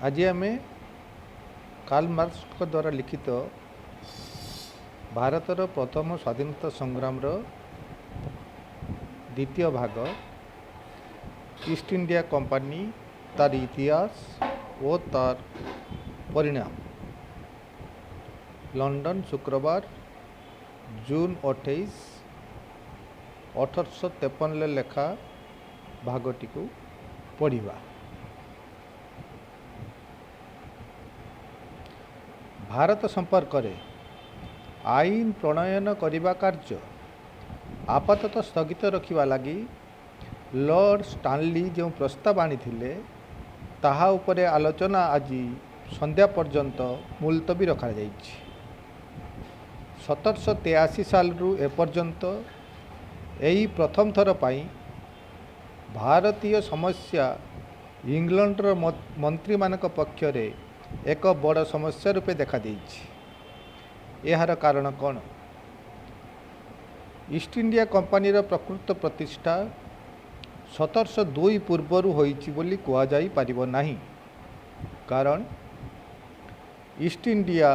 ଆଜି ଆମେ କାର୍ଲ ମାର୍କ୍ସଙ୍କ ଦ୍ୱାରା ଲିଖିତ ଭାରତର ପ୍ରଥମ ସ୍ୱାଧୀନତା ସଂଗ୍ରାମର ଦ୍ୱିତୀୟ ଭାଗ ଇଷ୍ଟ ଇଣ୍ଡିଆ କମ୍ପାନୀ, ତାର ଇତିହାସ ଓ ତାର ପରିଣାମ, ଲଣ୍ଡନ, ଶୁକ୍ରବାର, ଜୁନ୍ 28, 1853ରେ ଲେଖା ଭାଗଟିକୁ ପଢ଼ିବା। ଭାରତ ସମ୍ପର୍କରେ ଆଇନ ପ୍ରଣୟନ କରିବା କାର୍ଯ୍ୟ ଆପାତତଃ ସ୍ଥଗିତ ରଖିବା ଲାଗି ଲର୍ଡ଼ ଷ୍ଟାନଲି ଯେଉଁ ପ୍ରସ୍ତାବ ଆଣିଥିଲେ, ତାହା ଉପରେ ଆଲୋଚନା ଆଜି ସନ୍ଧ୍ୟା ପର୍ଯ୍ୟନ୍ତ ମୁଲତବୀ ରଖାଯାଇଛି। 1783 ସାଲରୁ ଏପର୍ଯ୍ୟନ୍ତ ଏହି ପ୍ରଥମ ଥର ପାଇଁ ଭାରତୀୟ ସମସ୍ୟା ଇଂଲଣ୍ଡର ମନ୍ତ୍ରୀମାନଙ୍କ ପକ୍ଷରେ ଏକ ବଡ଼ ସମସ୍ୟା ରୂପେ ଦେଖାଦେଇଛି। ଏହାର କାରଣ କ'ଣ? ଇଷ୍ଟ ଇଣ୍ଡିଆ କମ୍ପାନୀର ପ୍ରକୃତ ପ୍ରତିଷ୍ଠା 1702 ପୂର୍ବରୁ ହୋଇଛି ବୋଲି କୁହାଯାଇପାରିବ ନାହିଁ। କାରଣ ଇଷ୍ଟ ଇଣ୍ଡିଆ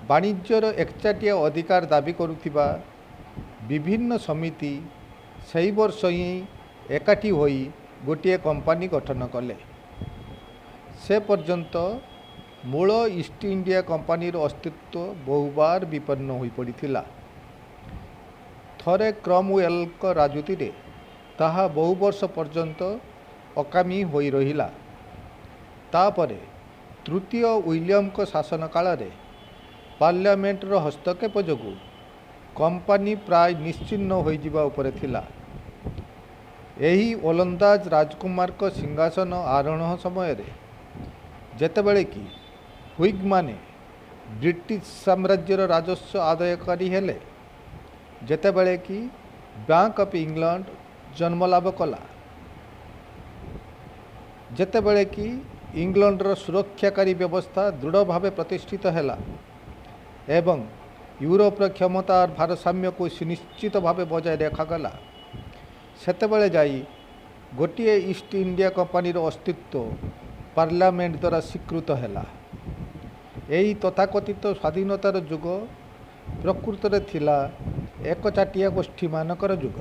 ବାଣିଜ୍ୟର ଏକଚାଟିଆ ଅଧିକାର ଦାବି କରୁଥିବା ବିଭିନ୍ନ ସମିତି ସେହି ବର୍ଷ ହିଁ ଏକାଠି ହୋଇ ଗୋଟିଏ କମ୍ପାନୀ ଗଠନ କଲେ। ସେ ପର୍ଯ୍ୟନ୍ତ ମୂଳ ଇଷ୍ଟ ଇଣ୍ଡିଆ କମ୍ପାନୀର ଅସ୍ତିତ୍ୱ ବହୁବାର ବିପନ୍ନ ହୋଇପଡ଼ିଥିଲା। ଥରେ କ୍ରମୱେଲଙ୍କ ରାଜୁତିରେ ତାହା ବହୁ ବର୍ଷ ପର୍ଯ୍ୟନ୍ତ ଅକାମୀ ହୋଇ ରହିଲା। ତାପରେ ତୃତୀୟ ୱିଲିୟମଙ୍କ ଶାସନ କାଳରେ ପାର୍ଲାମେଣ୍ଟର ହସ୍ତକ୍ଷେପ ଯୋଗୁଁ କମ୍ପାନୀ ପ୍ରାୟ ନିଶ୍ଚିହ୍ନ ହୋଇଯିବା ଉପରେ ଥିଲା। ଏହି ଓଲନ୍ଦାଜ ରାଜକୁମାରଙ୍କ ସିଂହାସନ ଆରୋହଣ ସମୟରେ, ଯେତେବେଳେ କି ହ୍ୱିଗ୍ମାନେ ବ୍ରିଟିଶ ସାମ୍ରାଜ୍ୟର ରାଜସ୍ୱ ଆଦାୟକାରୀ ହେଲେ, ଯେତେବେଳେ କି ବ୍ୟାଙ୍କ ଅଫ୍ ଇଂଲଣ୍ଡ ଜନ୍ମଲାଭ କଲା, ଯେତେବେଳେ କି ଇଂଲଣ୍ଡର ସୁରକ୍ଷାକାରୀ ବ୍ୟବସ୍ଥା ଦୃଢ଼ ଭାବେ ପ୍ରତିଷ୍ଠିତ ହେଲା ଏବଂ ୟୁରୋପର କ୍ଷମତାର ଭାରସାମ୍ୟକୁ ସୁନିଶ୍ଚିତ ଭାବେ ବଜାୟ ରଖାଗଲା, ସେତେବେଳେ ଯାଇ ଗୋଟିଏ ଇଷ୍ଟ ଇଣ୍ଡିଆ କମ୍ପାନୀର ଅସ୍ତିତ୍ୱ ପାର୍ଲାମେଣ୍ଟ ଦ୍ୱାରା ସ୍ୱୀକୃତ ହେଲା। ଏହି ତଥାକଥିତ ସ୍ୱାଧୀନତାର ଯୁଗ ପ୍ରକୃତରେ ଥିଲା ଏକଚାଟିଆ ଗୋଷ୍ଠୀମାନଙ୍କର ଯୁଗ।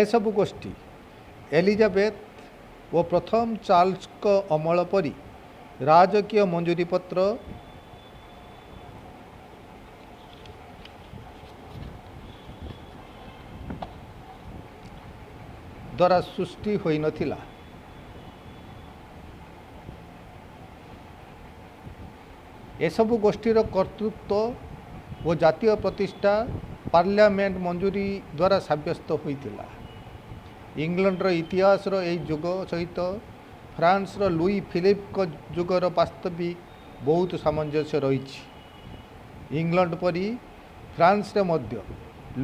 ଏସବୁ ଗୋଷ୍ଠୀ ଏଲିଜାବେଥ ଓ ପ୍ରଥମ ଚାର୍ଲସଙ୍କ ଅମଳ ପରି ରାଜକୀୟ ମଞ୍ଜୁରିପତ୍ର ଦ୍ୱାରା ସୃଷ୍ଟି ହୋଇନଥିଲା। ଏସବୁ ଗୋଷ୍ଠୀର କର୍ତ୍ତୃତ୍ୱ ଓ ଜାତୀୟ ପ୍ରତିଷ୍ଠା ପାର୍ଲାମେଣ୍ଟ ମଞ୍ଜୁରି ଦ୍ୱାରା ସାବ୍ୟସ୍ତ ହୋଇଥିଲା। ଇଂଲଣ୍ଡର ଇତିହାସର ଏହି ଯୁଗ ସହିତ ଫ୍ରାନ୍ସର ଲୁଇ ଫିଲିପଙ୍କ ଯୁଗର ବାସ୍ତବିକ ବହୁତ ସାମଞ୍ଜସ୍ୟ ରହିଛି। ଇଂଲଣ୍ଡ ପରି ଫ୍ରାନ୍ସରେ ମଧ୍ୟ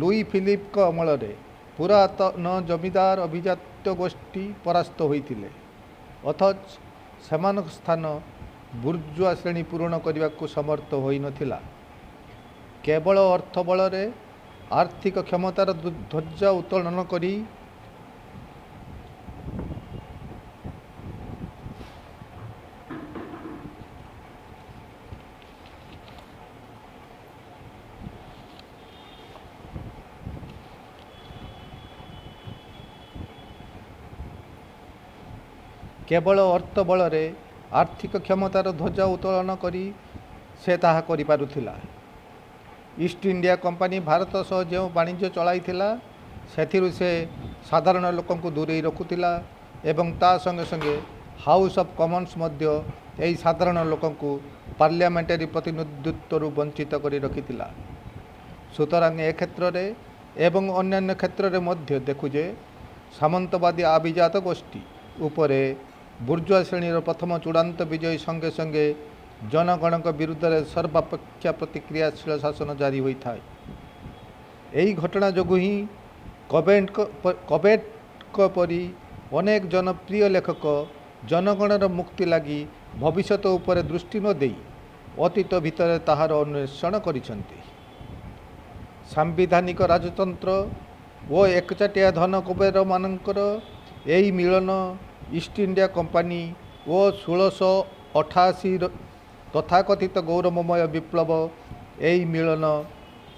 ଲୁଇ ଫିଲିପଙ୍କ ଅମଳରେ ପୁରାତନ ଜମିଦାର ଅଭିଜାତ୍ୟ ଗୋଷ୍ଠୀ ପରାସ୍ତ ହୋଇଥିଲେ, ଅଥଚ ସେମାନଙ୍କ ସ୍ଥାନ ବୁର୍ଜୁଆ ଶ୍ରେଣୀ ପୂରଣ କରିବାକୁ ସମର୍ଥ ହୋଇନଥିଲା। କେବଳ ଅର୍ଥ ବଳରେ ଆର୍ଥିକ କ୍ଷମତାର ଧ୍ୱଜା ଉତ୍ତୋଳନ କରି କେବଳ ଅର୍ଥ ବଳରେ ଆର୍ଥିକ କ୍ଷମତାର ଧ୍ୱଜା ଉତ୍ତୋଳନ କରି ସେ ତାହା କରିପାରୁଥିଲା। ଇଷ୍ଟ ଇଣ୍ଡିଆ କମ୍ପାନୀ ଭାରତ ସହ ଯେଉଁ ବାଣିଜ୍ୟ ଚଳାଇଥିଲା, ସେଥିରୁ ସେ ସାଧାରଣ ଲୋକଙ୍କୁ ଦୂରେଇ ରଖୁଥିଲା ଏବଂ ତା ସଙ୍ଗେ ସଙ୍ଗେ ହାଉସ୍ ଅଫ୍ କମନ୍ସ ମଧ୍ୟ ଏହି ସାଧାରଣ ଲୋକଙ୍କୁ ପାର୍ଲାମେଣ୍ଟାରୀ ପ୍ରତିନିଧିତ୍ୱରୁ ବଞ୍ଚିତ କରି ରଖିଥିଲା। ସୁତରାଂ ଏ କ୍ଷେତ୍ରରେ ଏବଂ ଅନ୍ୟାନ୍ୟ କ୍ଷେତ୍ରରେ ମଧ୍ୟ ଦେଖୁ ଯେ ସାମନ୍ତବାଦୀ ଆଭିଜାତ ଗୋଷ୍ଠୀ ଉପରେ ବୁର୍ଜୁଆ ଶ୍ରେଣୀର ପ୍ରଥମ ଚୂଡ଼ାନ୍ତ ବିଜୟ ସଙ୍ଗେ ସଙ୍ଗେ ଜନଗଣଙ୍କ ବିରୁଦ୍ଧରେ ସର୍ବାପେକ୍ଷା ପ୍ରତିକ୍ରିୟାଶୀଳ ଶାସନ ଜାରି ହୋଇଥାଏ। ଏହି ଘଟଣା ଯୋଗୁଁ ହିଁ କବେଟଙ୍କ ପରି ଅନେକ ଜନପ୍ରିୟ ଲେଖକ ଜନଗଣର ମୁକ୍ତି ଲାଗି ଭବିଷ୍ୟତ ଉପରେ ଦୃଷ୍ଟି ନ ଦେଇ ଅତୀତ ଭିତରେ ତାହାର ଅନ୍ୱେଷଣ କରିଛନ୍ତି। ସାମ୍ବିଧାନିକ ରାଜତନ୍ତ୍ର ଓ ଏକଚାଟିଆ ଧନ କୁବେରମାନଙ୍କର ଏହି ମିଳନ ଇଷ୍ଟ ଇଣ୍ଡିଆ କମ୍ପାନୀ ଓ 1688ର ତଥାକଥିତ ଗୌରବମୟ ବିପ୍ଳବ, ଏହି ମିଳନ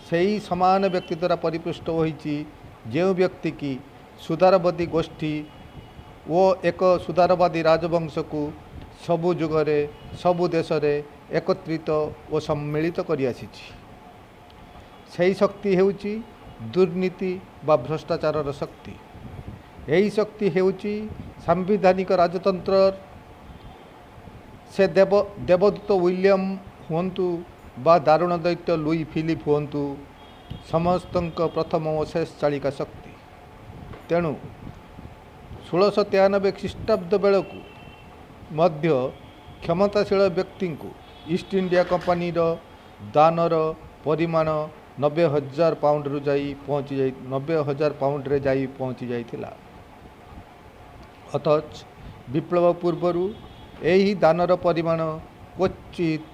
ସେହି ସମାନ ବ୍ୟକ୍ତି ଦ୍ୱାରା ପରିପୁଷ୍ଟ ହୋଇଛି, ଯେଉଁ ବ୍ୟକ୍ତି କି ସୁଧାରବାଦୀ ଗୋଷ୍ଠୀ ଓ ଏକ ସୁଧାରବାଦୀ ରାଜବଂଶକୁ ସବୁ ଯୁଗରେ ସବୁ ଦେଶରେ ଏକତ୍ରିତ ଓ ସମ୍ମିଳିତ କରିଆସିଛି। ସେହି ଶକ୍ତି ହେଉଛି ଦୁର୍ନୀତି ବା ଭ୍ରଷ୍ଟାଚାରର ଶକ୍ତି। ଏହି ଶକ୍ତି ହେଉଛି ସାମ୍ବିଧାନିକ ରାଜତନ୍ତ୍ରର, ସେ ଦେବଦୂତ ୱିଲିୟମ ହୁଅନ୍ତୁ ବା ଦାରୁଣ ଦୈତ୍ୟ ଲୁଇ ଫିଲିପ ହୁଅନ୍ତୁ, ସମସ୍ତଙ୍କ ପ୍ରଥମ ଓ ଶେଷ ଚାଳିକା ଶକ୍ତି। ତେଣୁ 1693 ଖ୍ରୀଷ୍ଟାବ୍ଦ ବେଳକୁ ମଧ୍ୟ କ୍ଷମତାଶୀଳ ବ୍ୟକ୍ତିଙ୍କୁ ଇଷ୍ଟ ଇଣ୍ଡିଆ କମ୍ପାନୀର ଦାନର ପରିମାଣ 90,000 ପାଉଣ୍ଡରୁ ଯାଇ ପହଞ୍ଚି ଯାଇ 90,000 ପାଉଣ୍ଡରେ ଯାଇ ପହଞ୍ଚି ଯାଇଥିଲା। ଅଥଚ ବିପ୍ଳବ ପୂର୍ବରୁ ଏହି ଦାନର ପରିମାଣ କ୍ୱଚିତ୍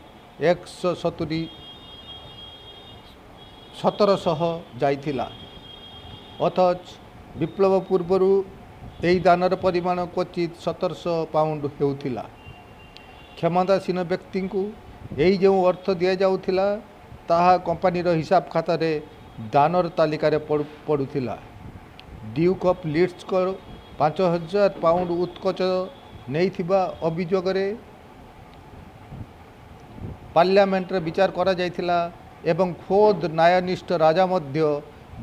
1,700 ଯାଇଥିଲା। ଅଥଚ ବିପ୍ଳବ ପୂର୍ବରୁ ଏହି ଦାନର ପରିମାଣ କ୍ୱଚିତ୍ 1,700 ପାଉଣ୍ଡ ହେଉଥିଲା। କ୍ଷମତାସୀନ ବ୍ୟକ୍ତିଙ୍କୁ ଏହି ଯେଉଁ ଅର୍ଥ ଦିଆଯାଉଥିଲା, ତାହା କମ୍ପାନୀର ହିସାବ ଖାତାରେ ଦାନର ତାଲିକାରେ ପଡ଼ୁଥିଲା। ଡ୍ୟୁକ୍ ଅଫ୍ ଲିଡ୍ସଙ୍କ 5,000 ପାଉଣ୍ଡ ଉତ୍କୋଚ ନେଇଥିବା ଅଭିଯୋଗରେ ପାର୍ଲାମେଣ୍ଟରେ ବିଚାର କରାଯାଇଥିଲା ଏବଂ ଖୋଦ୍ ନ୍ୟାୟନିଷ୍ଠ ରାଜା ମଧ୍ୟ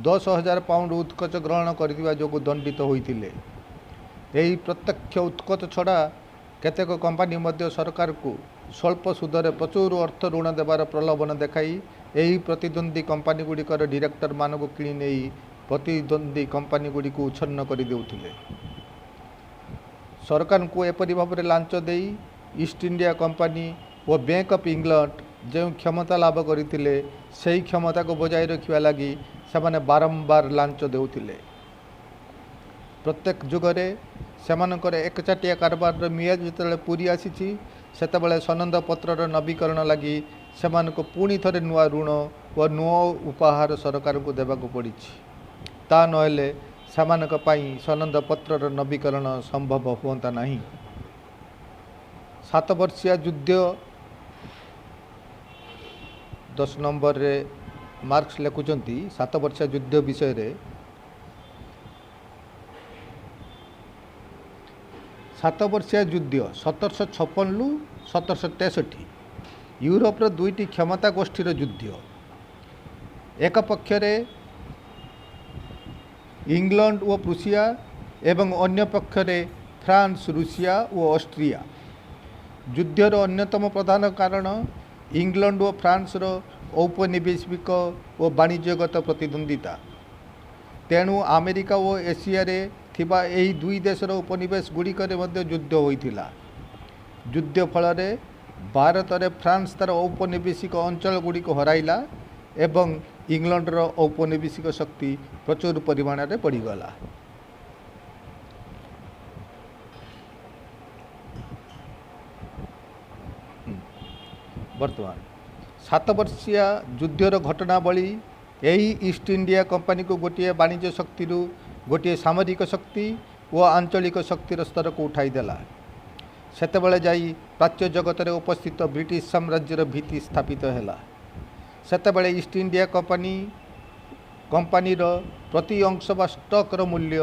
10,000 ପାଉଣ୍ଡ ଉତ୍କୋଚ ଗ୍ରହଣ କରିଥିବା ଯୋଗୁଁ ଦଣ୍ଡିତ ହୋଇଥିଲେ। ଏହି ପ୍ରତ୍ୟକ୍ଷ ଉତ୍କୋଚ ଛଡ଼ା କେତେକ କମ୍ପାନୀ ମଧ୍ୟ ସରକାରକୁ ସ୍ୱଳ୍ପ ସୁଧରେ ପ୍ରଚୁର ଅର୍ଥ ଋଣ ଦେବାର ପ୍ରଲୋଭନ ଦେଖାଇ ଏହି ପ୍ରତିଦ୍ୱନ୍ଦ୍ୱୀ କମ୍ପାନୀଗୁଡ଼ିକର ଡିରେକ୍ଟରମାନଙ୍କୁ କିଣି ନେଇ ପ୍ରତିଦ୍ୱନ୍ଦ୍ୱୀ କମ୍ପାନୀଗୁଡ଼ିକୁ ଉଚ୍ଛନ୍ନ କରିଦେଉଥିଲେ। ସରକାରଙ୍କୁ ଏପରି ଭାବରେ ଲାଞ୍ଚ ଦେଇ East India company O bank of England ଯେଉଁ କ୍ଷମତା ଲାଭ କରିଥିଲେ, ସେହି କ୍ଷମତାକୁ ବଜାୟ ରଖିବା ଲାଗି ସେମାନେ ବାରମ୍ବାର ଲାଞ୍ଚ ଦେଉଥିଲେ। ପ୍ରତ୍ୟେକ ଯୁଗରେ ସେମାନଙ୍କର ଏକଚାଟିଆ କାରବାରର ମିଆଦ ଯେତେବେଳେ ପୂରି ଆସିଛି, ସେତେବେଳେ ସନନ୍ଦ ପତ୍ରର ନବୀକରଣ ଲାଗି ସେମାନଙ୍କୁ ପୁଣି ଥରେ ନୂଆ ଋଣ ଓ ନୂଆ ଉପହାର ସରକାରଙ୍କୁ ଦେବାକୁ ପଡ଼ିଛି। ତା ନହେଲେ ସେମାନଙ୍କ ପାଇଁ ସନନ୍ଦ ପତ୍ରର ନବୀକରଣ ସମ୍ଭବ ହୁଅନ୍ତା ନାହିଁ। ସାତବର୍ଷିଆ ଯୁଦ୍ଧ। 10 ନମ୍ବରରେ ମାର୍କସ ଲେଖୁଛନ୍ତି ସାତବର୍ଷିଆ ଯୁଦ୍ଧ ବିଷୟରେ। ସାତବର୍ଷିଆ ଯୁଦ୍ଧ, 1756ରୁ 1763, ୟୁରୋପର ଦୁଇଟି କ୍ଷମତା ଗୋଷ୍ଠୀର ଯୁଦ୍ଧ। ଏକ ପକ୍ଷରେ ଇଂଲଣ୍ଡ ଓ ପ୍ରୁସିଆ ଏବଂ ଅନ୍ୟ ପକ୍ଷରେ ଫ୍ରାନ୍ସ, ରୁଷିଆ ଓ ଅଷ୍ଟ୍ରିଆ। ଯୁଦ୍ଧର ଅନ୍ୟତମ ପ୍ରଧାନ କାରଣ ଇଂଲଣ୍ଡ ଓ ଫ୍ରାନ୍ସର ଔପନିବେଶିକ ଓ ବାଣିଜ୍ୟଗତ ପ୍ରତିଦ୍ୱନ୍ଦ୍ୱିତା। ତେଣୁ ଆମେରିକା ଓ ଏସିଆରେ ଥିବା ଏହି ଦୁଇ ଦେଶର ଉପନିବେଶ ଗୁଡ଼ିକରେ ମଧ୍ୟ ଯୁଦ୍ଧ ହୋଇଥିଲା। ଯୁଦ୍ଧ ଫଳରେ ଭାରତରେ ଫ୍ରାନ୍ସ ତା'ର ଔପନିବେଶିକ ଅଞ୍ଚଳଗୁଡ଼ିକୁ ହରାଇଲା ଏବଂ ଇଂଲଣ୍ଡର ଔପନିବେଶିକ ଶକ୍ତି ପ୍ରଚୁର ପରିମାଣରେ ବଢ଼ିଗଲା। ବର୍ତ୍ତମାନ ସାତବର୍ଷିଆ ଯୁଦ୍ଧର ଘଟଣାବଳୀ ଏହି ଇଷ୍ଟ ଇଣ୍ଡିଆ କମ୍ପାନୀକୁ ଗୋଟିଏ ବାଣିଜ୍ୟ ଶକ୍ତିରୁ ଗୋଟିଏ ସାମରିକ ଶକ୍ତି ଓ ଆଞ୍ଚଳିକ ଶକ୍ତିର ସ୍ତରକୁ ଉଠାଇଦେଲା। ସେତେବେଳେ ଯାଇ ପ୍ରାଚ୍ୟ ଜଗତରେ ଉପସ୍ଥିତ ବ୍ରିଟିଶ ସାମ୍ରାଜ୍ୟର ଭିତ୍ତି ସ୍ଥାପିତ ହେଲା। ସେତେବେଳେ ଇଷ୍ଟ ଇଣ୍ଡିଆ କମ୍ପାନୀର ପ୍ରତି ଅଂଶ ବା ଷ୍ଟକ୍ର ମୂଲ୍ୟ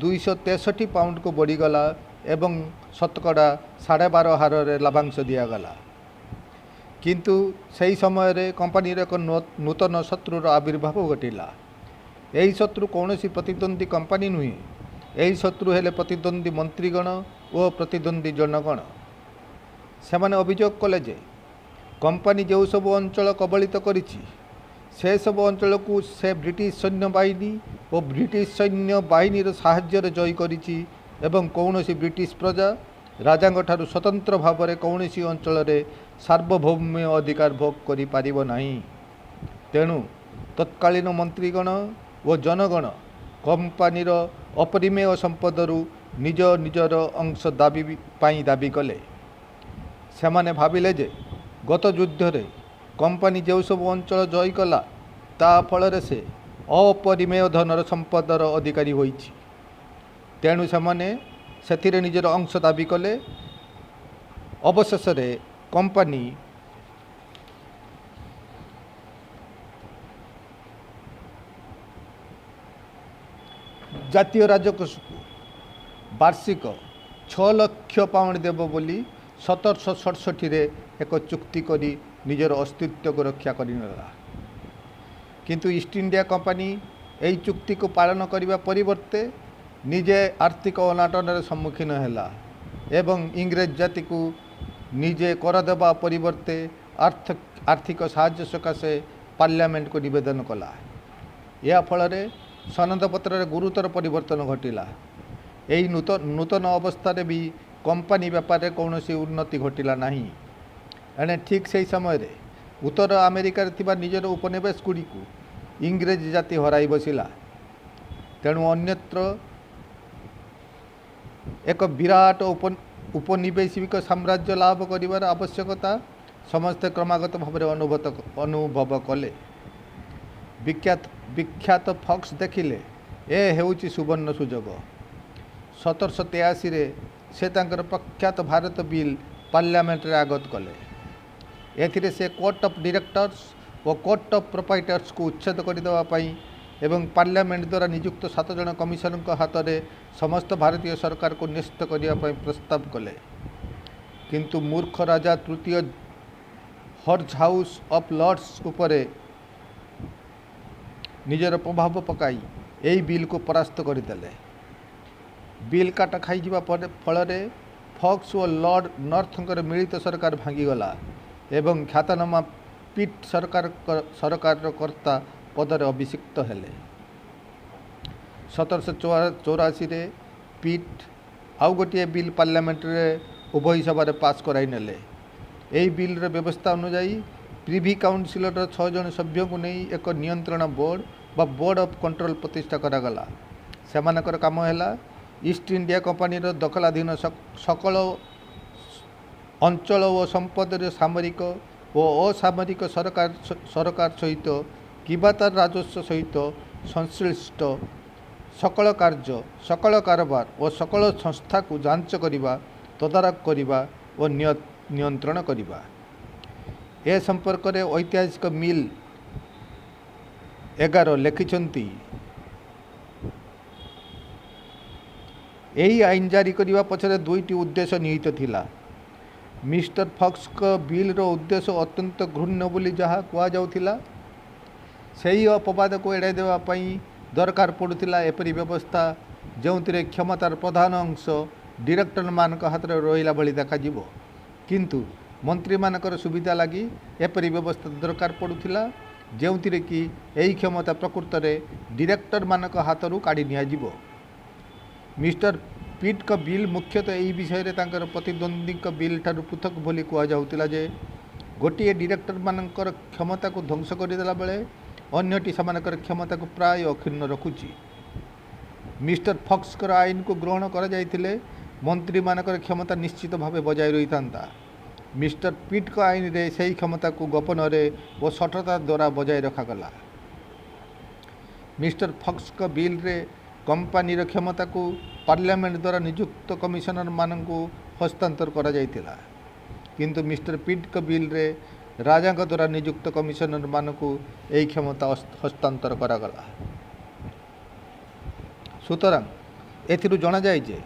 263 ପାଉଣ୍ଡକୁ ବଢ଼ିଗଲା ଏବଂ ଶତକଡ଼ା 12.5 ହାରରେ ଲାଭାଂଶ ଦିଆଗଲା। କିନ୍ତୁ ସେହି ସମୟରେ କମ୍ପାନୀର ଏକ ନୂତନ ଶତ୍ରୁର ଆବିର୍ଭାବ ଘଟିଲା। ଏହି ଶତ୍ରୁ କୌଣସି ପ୍ରତିଦ୍ୱନ୍ଦ୍ୱୀ କମ୍ପାନୀ ନୁହେଁ। ଏହି ଶତ୍ରୁ ହେଲେ ପ୍ରତିଦ୍ୱନ୍ଦ୍ୱୀ ମନ୍ତ୍ରୀଗଣ ଓ ପ୍ରତିଦ୍ୱନ୍ଦ୍ୱୀ ଜନଗଣ। ସେମାନେ ଅଭିଯୋଗ କଲେ ଯେ କମ୍ପାନୀ ଯେଉଁସବୁ ଅଞ୍ଚଳ କବଳିତ କରିଛି, ସେସବୁ ଅଞ୍ଚଳକୁ ସେ ବ୍ରିଟିଶ ସୈନ୍ୟବାହିନୀ ଓ ବ୍ରିଟିଶ ସୈନ୍ୟ ବାହିନୀର ସାହାଯ୍ୟରେ ଜୟ କରିଛି ଏବଂ କୌଣସି ବ୍ରିଟିଶ ପ୍ରଜା ରାଜାଙ୍କଠାରୁ ସ୍ୱତନ୍ତ୍ର ଭାବରେ କୌଣସି ଅଞ୍ଚଳରେ ସାର୍ବଭୌମ୍ୟ ଅଧିକାର ଭୋଗ କରିପାରିବ ନାହିଁ। ତେଣୁ ତତ୍କାଳୀନ ମନ୍ତ୍ରୀଗଣ ଓ ଜନଗଣ କମ୍ପାନୀର ଅପରିମେୟ ସମ୍ପଦରୁ ନିଜ ନିଜର ଅଂଶ ଦାବି ପାଇଁ ଦାବି କଲେ। ସେମାନେ ଭାବିଲେ ଯେ ଗତ ଯୁଦ୍ଧରେ କମ୍ପାନୀ ଯେଉଁସବୁ ଅଞ୍ଚଳ ଜୟ କଲା, ତା ଫଳରେ ସେ ଅପରିମେୟ ଧନର ସମ୍ପଦର ଅଧିକାରୀ ହୋଇଛି। ତେଣୁ ସେମାନେ ସେଥିରେ ନିଜର ଅଂଶ ଦାବି କଲେ। ଅବଶେଷରେ କମ୍ପାନୀ ଜାତୀୟ ରାଜକୋଷକୁ ବାର୍ଷିକ 6 ଲକ୍ଷ ପାଉଣ୍ଡ ଦେବ ବୋଲି 1767ରେ ଏକ ଚୁକ୍ତି କରି ନିଜର ଅସ୍ତିତ୍ୱକୁ ରକ୍ଷା କରିନେଲା। କିନ୍ତୁ ଇଷ୍ଟ ଇଣ୍ଡିଆ କମ୍ପାନୀ ଏହି ଚୁକ୍ତିକୁ ପାଳନ କରିବା ପରିବର୍ତ୍ତେ ନିଜେ ଆର୍ଥିକ ଅନାଟନରେ ସମ୍ମୁଖୀନ ହେଲା ଏବଂ ଇଂରେଜ ଜାତିକୁ ନିଜେ କର ଦେବା ପରିବର୍ତ୍ତେ ଆର୍ଥିକ ସାହାଯ୍ୟ ସକାଶେ ପାର୍ଲାମେଣ୍ଟକୁ ନିବେଦନ କଲା। ଏହା ଫଳରେ ସନନ୍ଦପତ୍ରରେ ଗୁରୁତର ପରିବର୍ତ୍ତନ ଘଟିଲା। ଏହି ନୂତନ ଅବସ୍ଥାରେ ବି କମ୍ପାନୀ ବ୍ୟାପାରରେ କୌଣସି ଉନ୍ନତି ଘଟିଲା ନାହିଁ। ଏଣେ ଠିକ୍ ସେହି ସମୟରେ ଉତ୍ତର ଆମେରିକାରେ ଥିବା ନିଜର ଉପନିବେଶଗୁଡ଼ିକୁ ଇଂରେଜ ଜାତି ହରାଇ ବସିଲା। ତେଣୁ ଅନ୍ୟତ୍ର ଏକ ବିରାଟ ଉପନିବେଶିକ ସାମ୍ରାଜ୍ୟ ଲାଭ କରିବାର ଆବଶ୍ୟକତା ସମସ୍ତେ କ୍ରମାଗତ ଭାବରେ ଅନୁଭବ କଲେ। ବିଖ୍ୟାତ ଫକ୍ସ ଦେଖିଲେ, ଏ ହେଉଛି ସୁବର୍ଣ୍ଣ ସୁଯୋଗ। 1783ରେ ସେ ତାଙ୍କର ପ୍ରଖ୍ୟାତ ଭାରତ ବିଲ୍ ପାର୍ଲାମେଣ୍ଟରେ ଆଗତ କଲେ। ଏଥିରେ ସେ କୋର୍ଟ ଅଫ୍ ଡିରେକ୍ଟର୍ସ ଓ କୋର୍ଟ ଅଫ୍ ପ୍ରୋପ୍ରାଇଟର୍ସକୁ ଉଚ୍ଛେଦ କରିଦେବା ପାଇଁ ଏବଂ ପାର୍ଲାମେଣ୍ଟ ଦ୍ୱାରା ନିଯୁକ୍ତ ସାତ ଜଣ କମିଶନରଙ୍କ ହାତରେ ସମସ୍ତ ଭାରତୀୟ ସରକାରକୁ ନ୍ୟସ୍ତ କରିବା ପାଇଁ ପ୍ରସ୍ତାବ କଲେ। କିନ୍ତୁ ମୂର୍ଖ ରାଜା ତୃତୀୟ ଜର୍ଜ ହାଉସ୍ ଅଫ୍ ଲର୍ଡ଼ସ ଉପରେ ନିଜର ପ୍ରଭାବ ପକାଇ ଏହି ବିଲ୍କୁ ପରାସ୍ତ କରିଦେଲେ। ବିଲ୍ କାଟ ଖାଇଯିବା ଫଳରେ ଫକ୍ସ ଓ ଲର୍ଡ଼ ନର୍ଥଙ୍କର ମିଳିତ ସରକାର ଭାଙ୍ଗିଗଲା ଏବଂ ଖ୍ୟାତନାମା ପିଟ୍ ସରକାରର କର୍ତ୍ତା ପଦରେ ଅଭିଷିକ୍ତ ହେଲେ। 1784ରେ ପିଟ୍ ଆଉ ଗୋଟିଏ ବିଲ୍ ପାର୍ଲାମେଣ୍ଟରେ ଉଭୟ ସଭାରେ ପାସ୍ କରାଇନେଲେ। ଏହି ବିଲ୍ର ବ୍ୟବସ୍ଥା ଅନୁଯାୟୀ ପ୍ରିଭି କାଉନସିଲର ଛଅ ଜଣ ସଭ୍ୟଙ୍କୁ ନେଇ ଏକ ନିୟନ୍ତ୍ରଣ ବୋର୍ଡ଼ ବା ବୋର୍ଡ଼ ଅଫ୍ କଣ୍ଟ୍ରୋଲ ପ୍ରତିଷ୍ଠା କରାଗଲା। ସେମାନଙ୍କର କାମ ହେଲା, ଇଷ୍ଟ ଇଣ୍ଡିଆ କମ୍ପାନୀର ଦଖଲାଧୀନ ସକଳ ଅଞ୍ଚଳ ଓ ସମ୍ପଦରେ ସାମରିକ ଓ ଅସାମରିକ ସରକାର ସହିତ କିମ୍ବା ତାର ରାଜସ୍ୱ ସହିତ ସଂଶ୍ଳିଷ୍ଟ ସକଳ କାର୍ଯ୍ୟ, ସକଳ କାରବାର ଓ ସକଳ ସଂସ୍ଥାକୁ ଯାଞ୍ଚ କରିବା, ତଦାରଖ କରିବା ଓ ନିୟନ୍ତ୍ରଣ କରିବା। ଏ ସମ୍ପର୍କରେ ଐତିହାସିକ ମିଲ୍ 11 ଲେଖିଛନ୍ତି, ଏହି ଆଇନ ଜାରି କରିବା ପଛରେ ଦୁଇଟି ଉଦ୍ଦେଶ୍ୟ ନିହିତ ଥିଲା। ମିଷ୍ଟର ଫକ୍ସଙ୍କ ବିଲ୍ର ଉଦ୍ଦେଶ୍ୟ ଅତ୍ୟନ୍ତ ଘୃଣ୍ୟ ବୋଲି ଯାହା କୁହାଯାଉଥିଲା, ସେହି ଅପବାଦକୁ ଏଡ଼ାଇ ଦେବା ପାଇଁ ଦରକାର ପଡ଼ୁଥିଲା ଏପରି ବ୍ୟବସ୍ଥା, ଯେଉଁଥିରେ କ୍ଷମତାର ପ୍ରଧାନ ଅଂଶ ଡିରେକ୍ଟରମାନଙ୍କ ହାତରେ ରହିଲା ଭଳି ଦେଖାଯିବ। କିନ୍ତୁ ମନ୍ତ୍ରୀମାନଙ୍କର ସୁବିଧା ଲାଗି ଏପରି ବ୍ୟବସ୍ଥା ଦରକାର ପଡ଼ୁଥିଲା, ଯେଉଁଥିରେ କି ଏହି କ୍ଷମତା ପ୍ରକୃତରେ ଡିରେକ୍ଟରମାନଙ୍କ ହାତରୁ କାଢ଼ି ନିଆଯିବ। ମିଷ୍ଟର ପିଟ୍ଙ୍କ ବିଲ୍ ମୁଖ୍ୟତଃ ଏହି ବିଷୟରେ ତାଙ୍କର ପ୍ରତିଦ୍ୱନ୍ଦ୍ୱୀଙ୍କ ବିଲ୍ଠାରୁ ପୃଥକ୍ ବୋଲି କୁହାଯାଉଥିଲା ଯେ, ଗୋଟିଏ ଡିରେକ୍ଟରମାନଙ୍କର କ୍ଷମତାକୁ ଧ୍ୱଂସ କରିଦେଲା ବେଳେ ଅନ୍ୟଟି ସେମାନଙ୍କର କ୍ଷମତାକୁ ପ୍ରାୟ ଅକ୍ଷୁଣ୍ଣ ରଖୁଛି। ମିଷ୍ଟର ଫକ୍ସଙ୍କର ଆଇନକୁ ଗ୍ରହଣ କରାଯାଇଥିଲେ ମନ୍ତ୍ରୀମାନଙ୍କର କ୍ଷମତା ନିଶ୍ଚିତ ଭାବେ ବଜାୟ ରହିଥାନ୍ତା। ମିଷ୍ଟର ପିଟ୍ଙ୍କ ଆଇନରେ ସେହି କ୍ଷମତାକୁ ଗୋପନରେ ଓ ଶଠତା ଦ୍ୱାରା ବଜାୟ ରଖାଗଲା। ମିଷ୍ଟର ଫକ୍ସଙ୍କ ବିଲ୍ରେ କମ୍ପାନୀର କ୍ଷମତାକୁ ପାର୍ଲାମେଣ୍ଟ ଦ୍ୱାରା ନିଯୁକ୍ତ କମିଶନରମାନଙ୍କୁ ହସ୍ତାନ୍ତର କରାଯାଇଥିଲା। କିନ୍ତୁ ମିଷ୍ଟର ପିଟ୍ଙ୍କ ବିଲ୍ରେ ରାଜାଙ୍କ ଦ୍ୱାରା ନିଯୁକ୍ତ କମିଶନରମାନଙ୍କୁ ଏହି କ୍ଷମତା ହସ୍ତାନ୍ତର କରାଗଲା। ସୁତରାଂ ଏଥିରୁ ଜଣାଯାଏ ଯେ,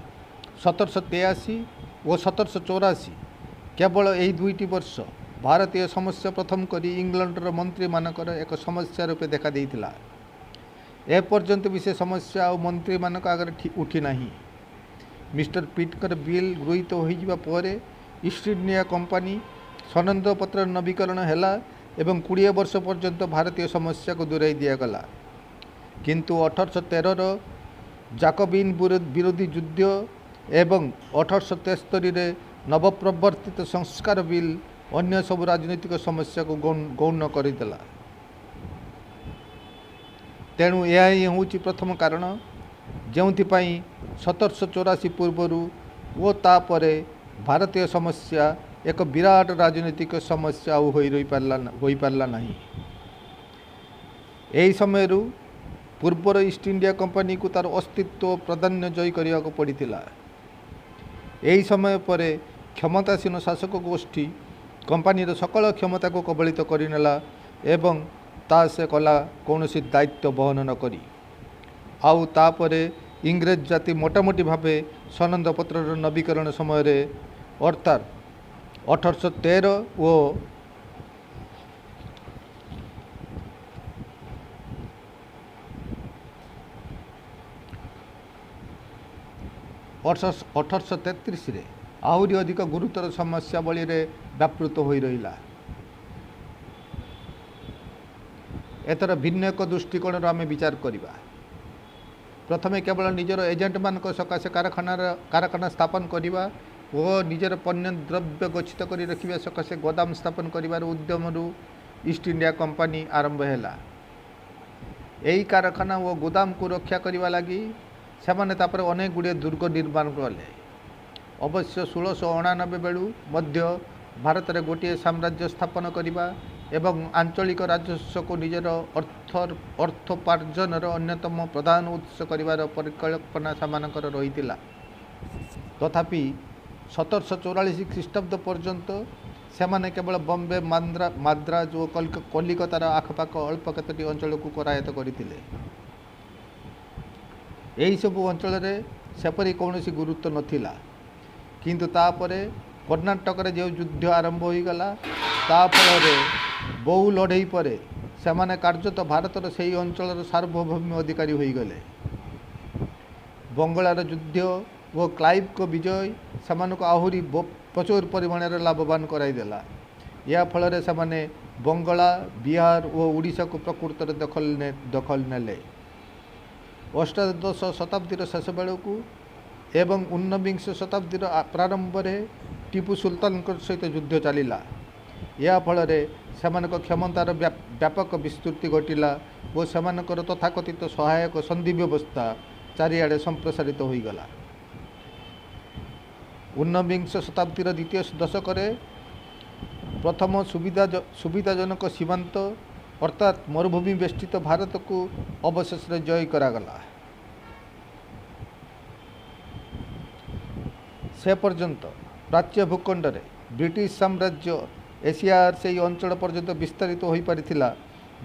1783 ଓ 1784, କେବଳ ଏହି ଦୁଇଟି ବର୍ଷ, ଭାରତୀୟ ସମସ୍ୟା ପ୍ରଥମ କରି ଇଂଲଣ୍ଡର ମନ୍ତ୍ରୀମାନଙ୍କର ଏକ ସମସ୍ୟା ରୂପେ ଦେଖାଦେଇଥିଲା। ଏପର୍ଯ୍ୟନ୍ତ ବି ସେ ସମସ୍ୟା ଆଉ ମନ୍ତ୍ରୀମାନଙ୍କ ଆଗରେ ଉଠିନାହିଁ। ମିଷ୍ଟର ପିଟ୍ଙ୍କର ବିଲ୍ ଗୃହୀତ ହୋଇଯିବା ପରେ ଇଷ୍ଟ ଇଣ୍ଡିଆ କମ୍ପାନୀ ସନନ୍ଦପତ୍ରର ନବୀକରଣ ହେଲା ଏବଂ 20 ବର୍ଷ ପର୍ଯ୍ୟନ୍ତ ଭାରତୀୟ ସମସ୍ୟାକୁ ଦୂରାଇ ଦିଆଗଲା। କିନ୍ତୁ 1813ର ଜାକୋବିନ୍ ବିରୋଧୀ ଯୁଦ୍ଧ ଏବଂ 1873ରେ ନବପ୍ରବର୍ତ୍ତିତ ସଂସ୍କାର ବିଲ୍ ଅନ୍ୟ ସବୁ ରାଜନୈତିକ ସମସ୍ୟାକୁ ଗୌଣ କରିଦେଲା। ତେଣୁ ଏହା ହିଁ ହେଉଛି ପ୍ରଥମ କାରଣ, ଯେଉଁଥିପାଇଁ 1784 ପୂର୍ବରୁ ଓ ତା'ପରେ ଭାରତୀୟ ସମସ୍ୟା ଏକ ବିରାଟ ରାଜନୈତିକ ସମସ୍ୟା ଆଉ ହୋଇପାରିଲା ନାହିଁ। ଏହି ସମୟରୁ ପୂର୍ବର ଇଷ୍ଟ ଇଣ୍ଡିଆ କମ୍ପାନୀକୁ ତା'ର ଅସ୍ତିତ୍ୱ ଓ ପ୍ରାଧାନ୍ୟ ଜୟ କରିବାକୁ ପଡ଼ିଥିଲା। ଏହି ସମୟ ପରେ କ୍ଷମତାସୀନ ଶାସକ ଗୋଷ୍ଠୀ କମ୍ପାନୀର ସକଳ କ୍ଷମତାକୁ କବଳିତ କରିନେଲା ଏବଂ ତା ସେ କଲା କୌଣସି ଦାୟିତ୍ୱ ବହନ ନକରି। ଆଉ ତାପରେ ଇଂରେଜ ଜାତି ମୋଟାମୋଟି ଭାବେ ସନନ୍ଦପତ୍ରର ନବୀକରଣ ସମୟରେ ଅର୍ଥାତ୍ 1813 ଓ 1833ରେ ଆହୁରି ଅଧିକ ଗୁରୁତର ସମସ୍ୟାବଳୀରେ ବ୍ୟାପୃତ ହୋଇ ରହିଲା। ଏଥର ଭିନ୍ନ ଏକ ଦୃଷ୍ଟିକୋଣରୁ ଆମେ ବିଚାର କରିବା। ପ୍ରଥମେ କେବଳ ନିଜର ଏଜେଣ୍ଟମାନଙ୍କ ସକାଶେ କାରଖାନା ସ୍ଥାପନ କରିବା ଓ ନିଜର ପଣ୍ୟ ଦ୍ରବ୍ୟ ଗଚ୍ଛିତ କରି ରଖିବା ସକାଶେ ଗୋଦାମ ସ୍ଥାପନ କରିବାର ଉଦ୍ୟମରୁ ଇଷ୍ଟ ଇଣ୍ଡିଆ କମ୍ପାନୀ ଆରମ୍ଭ ହେଲା। ଏହି କାରଖାନା ଓ ଗୋଦାମକୁ ରକ୍ଷା କରିବା ଲାଗି ସେମାନେ ତାପରେ ଅନେକ ଗୁଡ଼ିଏ ଦୁର୍ଗ ନିର୍ମାଣ କଲେ। ଅବଶ୍ୟ 1689 ବେଳୁ ମଧ୍ୟ ଭାରତରେ ଗୋଟିଏ ସାମ୍ରାଜ୍ୟ ସ୍ଥାପନ କରିବା ଏବଂ ଆଞ୍ଚଳିକ ରାଜସ୍ୱକୁ ନିଜର ଅର୍ଥୋପାର୍ଜନର ଅନ୍ୟତମ ପ୍ରଧାନ ଉତ୍ସ କରିବାର ପରିକଳ୍ପନା ସେମାନଙ୍କର ରହିଥିଲା। ତଥାପି 1744 ଖ୍ରୀଷ୍ଟାବ୍ଦ ପର୍ଯ୍ୟନ୍ତ ସେମାନେ କେବଳ ବମ୍ବେ, ମାଦ୍ରାଜ ଓ କଲିକତାର ଆଖପାଖ ଅଳ୍ପ କେତୋଟି ଅଞ୍ଚଳକୁ କରାୟତ୍ତ କରିଥିଲେ। ଏହିସବୁ ଅଞ୍ଚଳରେ ସେପରି କୌଣସି ଗୁରୁତ୍ୱ ନଥିଲା। କିନ୍ତୁ ତାପରେ କର୍ଣ୍ଣାଟକରେ ଯେଉଁ ଯୁଦ୍ଧ ଆରମ୍ଭ ହୋଇଗଲା, ତା ଫଳରେ ବହୁ ଲଢ଼େଇ ପରେ ସେମାନେ କାର୍ଯ୍ୟତଃ ଭାରତର ସେହି ଅଞ୍ଚଳର ସାର୍ବଭୌମ ଅଧିକାରୀ ହୋଇଗଲେ। ବଙ୍ଗଳାର ଯୁଦ୍ଧ ଓ କ୍ଲାଇଭଙ୍କ ବିଜୟ ସେମାନଙ୍କୁ ଆହୁରି ପ୍ରଚୁର ପରିମାଣରେ ଲାଭବାନ କରାଇଦେଲା। ଏହା ଫଳରେ ସେମାନେ ବଙ୍ଗଳା, ବିହାର ଓ ଓଡ଼ିଶାକୁ ପ୍ରକୃତରେ ଦଖଲ ନେଲେ। ଅଷ୍ଟାଦଶ ଶତାବ୍ଦୀର ଶେଷ ବେଳକୁ ଏବଂ ଊନବିଂଶ ଶତାବ୍ଦୀର ପ୍ରାରମ୍ଭରେ ଟିପୁ ସୁଲତାନଙ୍କ ସହିତ ଯୁଦ୍ଧ ଚାଲିଲା। ଏହା ଫଳରେ ସେମାନଙ୍କ କ୍ଷମତାର ବ୍ୟାପକ ବିସ୍ତୃତି ଘଟିଲା ଓ ସେମାନଙ୍କର ତଥାକଥିତ ସହାୟକ ସନ୍ଧି ବ୍ୟବସ୍ଥା ଚାରିଆଡ଼େ ସମ୍ପ୍ରସାରିତ ହୋଇଗଲା। ଊନବିଂଶ ଶତାବ୍ଦୀର ଦ୍ୱିତୀୟ ଦଶକରେ ପ୍ରଥମ ସୁବିଧାଜନକ ସୀମାନ୍ତ ଅର୍ଥାତ୍ ମରୁଭୂମି ବେଷ୍ଟିତ ଭାରତକୁ ଅବଶେଷରେ ଜୟ କରାଗଲା। ସେ ପର୍ଯ୍ୟନ୍ତ ପ୍ରାଚ୍ୟ ଭୂଖଣ୍ଡରେ ବ୍ରିଟିଶ ସାମ୍ରାଜ୍ୟ ଏସିଆର ସେହି ଅଞ୍ଚଳ ପର୍ଯ୍ୟନ୍ତ ବିସ୍ତାରିତ ହୋଇପାରିଥିଲା,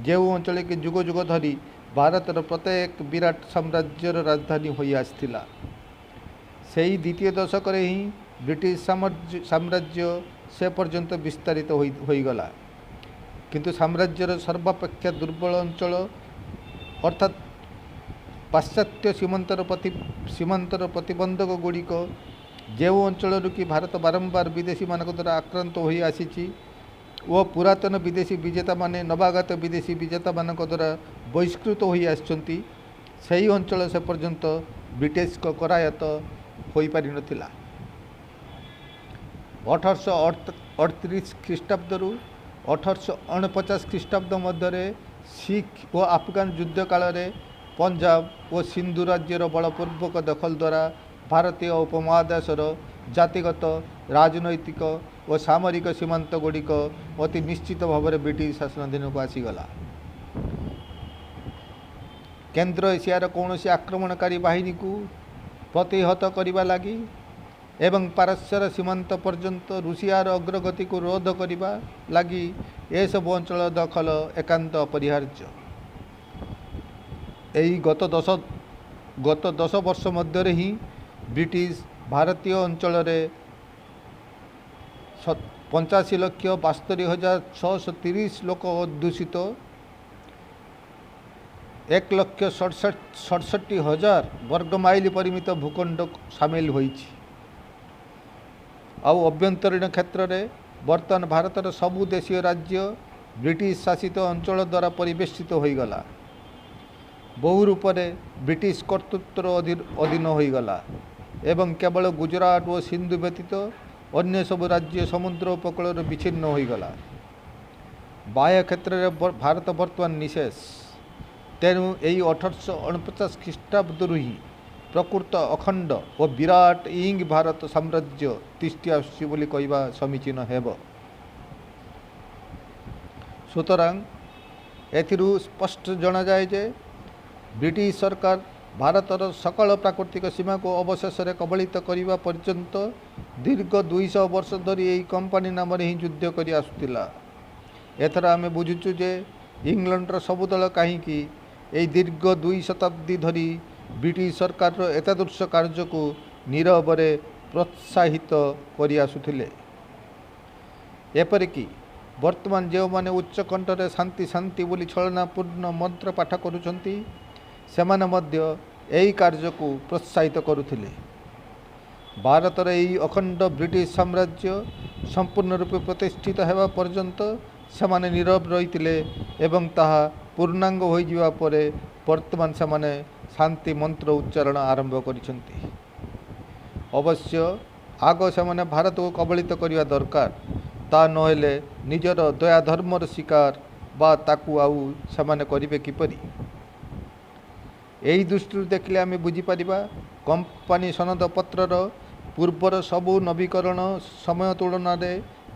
ଯେଉଁ ଅଞ୍ଚଳ କି ଯୁଗ ଯୁଗ ଧରି ଭାରତର ପ୍ରତ୍ୟେକ ବିରାଟ ସାମ୍ରାଜ୍ୟର ରାଜଧାନୀ ହୋଇ ଆସିଥିଲା। ସେହି ଦ୍ୱିତୀୟ ଦଶକରେ ହିଁ ବ୍ରିଟିଶ ସାମ୍ରାଜ୍ୟ ସେ ପର୍ଯ୍ୟନ୍ତ ବିସ୍ତାରିତ ହୋଇଗଲା। କିନ୍ତୁ ସାମ୍ରାଜ୍ୟର ସର୍ବାପେକ୍ଷା ଦୁର୍ବଳ ଅଞ୍ଚଳ ଅର୍ଥାତ୍ ପାଶ୍ଚାତ୍ୟ ସୀମାନ୍ତର ପ୍ରତିବନ୍ଧକ ଗୁଡ଼ିକ, ଯେଉଁ ଅଞ୍ଚଳରୁ କି ଭାରତ ବାରମ୍ବାର ବିଦେଶୀମାନଙ୍କ ଦ୍ୱାରା ଆକ୍ରାନ୍ତ ହୋଇ ଆସିଛି ଓ ପୁରାତନ ବିଦେଶୀ ବିଜେତାମାନେ ନବାଗତ ବିଦେଶୀ ବିଜେତାମାନଙ୍କ ଦ୍ୱାରା ବହିଷ୍କୃତ ହୋଇ ଆସିଛନ୍ତି, ସେହି ଅଞ୍ଚଳ ସେ ପର୍ଯ୍ୟନ୍ତ ବ୍ରିଟିଶଙ୍କ କରାୟତ୍ତ ହୋଇପାରିନଥିଲା। 1838 ଖ୍ରୀଷ୍ଟାବ୍ଦରୁ 1849 ଖ୍ରୀଷ୍ଟାବ୍ଦ ମଧ୍ୟରେ ଶିଖ ଓ ଆଫଗାନ ଯୁଦ୍ଧ କାଳରେ ପଞ୍ଜାବ ଓ ସିନ୍ଧୁ ରାଜ୍ୟର ବଳପୂର୍ବକ ଦଖଲ ଦ୍ୱାରା ଭାରତୀୟ ଉପମହାଦେଶର ଜାତିଗତ, ରାଜନୈତିକ ଓ ସାମରିକ ସୀମାନ୍ତ ଗୁଡ଼ିକ ଅତି ନିଶ୍ଚିତ ଭାବରେ ବ୍ରିଟିଶ ଶାସନାଧୀନକୁ ଆସିଗଲା। କେନ୍ଦ୍ର ଏସିଆର କୌଣସି ଆକ୍ରମଣକାରୀ ବାହିନୀକୁ ପ୍ରତିହତ କରିବା ଲାଗି ଏବଂ ପାରସ୍ୟର ସୀମାନ୍ତ ପର୍ଯ୍ୟନ୍ତ ରୁଷିଆର ଅଗ୍ରଗତିକୁ ରୋଧ କରିବା ଲାଗି ଏସବୁ ଅଞ୍ଚଳ ଦଖଲ ଏକାନ୍ତ ଅପରିହାର୍ଯ୍ୟ। ଏହି ଗତ 10 ବର୍ଷ ମଧ୍ୟରେ ହିଁ ବ୍ରିଟିଶ ଭାରତୀୟ ଅଞ୍ଚଳରେ 85,72,630 ଲୋକ ଅଧ୍ୟୁଷିତ 1,67,000 ବର୍ଗ ମାଇଲ ପରିମିତ ଭୂଖଣ୍ଡ ସାମିଲ ହୋଇଛି। ଆଉ ଅଭ୍ୟନ୍ତରୀଣ କ୍ଷେତ୍ରରେ ବର୍ତ୍ତମାନ ଭାରତର ସବୁ ଦେଶୀୟ ରାଜ୍ୟ ବ୍ରିଟିଶ ଶାସିତ ଅଞ୍ଚଳ ଦ୍ୱାରା ପରିବେଷ୍ଟିତ ହୋଇଗଲା। ବହୁ ରୂପରେ ବ୍ରିଟିଶ କର୍ତ୍ତୃତ୍ୱର ଅଧୀନ ହୋଇଗଲା ଏବଂ କେବଳ ଗୁଜରାଟ ଓ ସିନ୍ଧୁ ବ୍ୟତୀତ ଅନ୍ୟ ସବୁ ରାଜ୍ୟ ସମୁଦ୍ର ଉପକୂଳରୁ ବିଚ୍ଛିନ୍ନ ହୋଇଗଲା। ବାହ୍ୟ କ୍ଷେତ୍ରରେ ଭାରତ ବର୍ତ୍ତମାନ ନିଃଶେଷ। ତେଣୁ ଏହି 1849 ଖ୍ରୀଷ୍ଟାବ୍ଦରୁ ହିଁ ପ୍ରକୃତ ଅଖଣ୍ଡ ଓ ବିରାଟ ଇଙ୍ଗ ଭାରତ ସାମ୍ରାଜ୍ୟ ତିଷ୍ଠି ଆସୁଛି ବୋଲି କହିବା ସମୀଚୀନ ହେବ। ସୁତରାଂ ଏଥିରୁ ସ୍ପଷ୍ଟ ଜଣାଯାଏ ଯେ ବ୍ରିଟିଶ ସରକାର ଭାରତର ସକଳ ପ୍ରାକୃତିକ ସୀମାକୁ ଅବଶେଷରେ କବଳିତ କରିବା ପର୍ଯ୍ୟନ୍ତ ଦୀର୍ଘ 200 ବର୍ଷ ଧରି ଏହି କମ୍ପାନୀ ନାମରେ ହିଁ ଯୁଦ୍ଧ କରି ଆସୁଥିଲା। ଏଥର ଆମେ ବୁଝୁଛୁ ଯେ ଇଂଲଣ୍ଡର ସବୁ ଦଳ କାହିଁକି ଏହି ଦୀର୍ଘ 2 ଶତାବ୍ଦୀ ଧରି ବ୍ରିଟିଶ ସରକାରର ଏତାଦୃଶ କାର୍ଯ୍ୟକୁ ନୀରବରେ ପ୍ରୋତ୍ସାହିତ କରି ଆସୁଥିଲେ। ଏପରିକି ବର୍ତ୍ତମାନ ଯେଉଁମାନେ ଉଚ୍ଚ କଣ୍ଠରେ ଶାନ୍ତି ଶାନ୍ତି ବୋଲି ଛଳନାପୂର୍ଣ୍ଣ ମନ୍ତ୍ର ପାଠ କରୁଛନ୍ତି, ସେମାନେ ମଧ୍ୟ ଏହି କାର୍ଯ୍ୟକୁ ପ୍ରୋତ୍ସାହିତ କରୁଥିଲେ। ଭାରତର ଏହି ଅଖଣ୍ଡ ବ୍ରିଟିଶ ସାମ୍ରାଜ୍ୟ ସମ୍ପୂର୍ଣ୍ଣ ରୂପେ ପ୍ରତିଷ୍ଠିତ ହେବା ପର୍ଯ୍ୟନ୍ତ ସେମାନେ ନୀରବ ରହିଥିଲେ ଏବଂ ତାହା ପୂର୍ଣ୍ଣାଙ୍ଗ ହୋଇଯିବା ପରେ ବର୍ତ୍ତମାନ ସେମାନେ ଶାନ୍ତି ମନ୍ତ୍ର ଉଚ୍ଚାରଣ ଆରମ୍ଭ କରିଛନ୍ତି। ଅବଶ୍ୟ ଆଗ ସେମାନେ ଭାରତକୁ କବଳିତ କରିବା ଦରକାର, ତା ନହେଲେ ନିଜର ଦୟାଧର୍ମର ଶିକାର ବା ତାକୁ ଆଉ ସେମାନେ କରିବେ କିପରି? ଏହି ଦୃଷ୍ଟିରୁ ଦେଖିଲେ ଆମେ ବୁଝିପାରିବା କମ୍ପାନୀ ସନଦପତ୍ରର ପୂର୍ବର ସବୁ ନବୀକରଣ ସମୟ ତୁଳନାରେ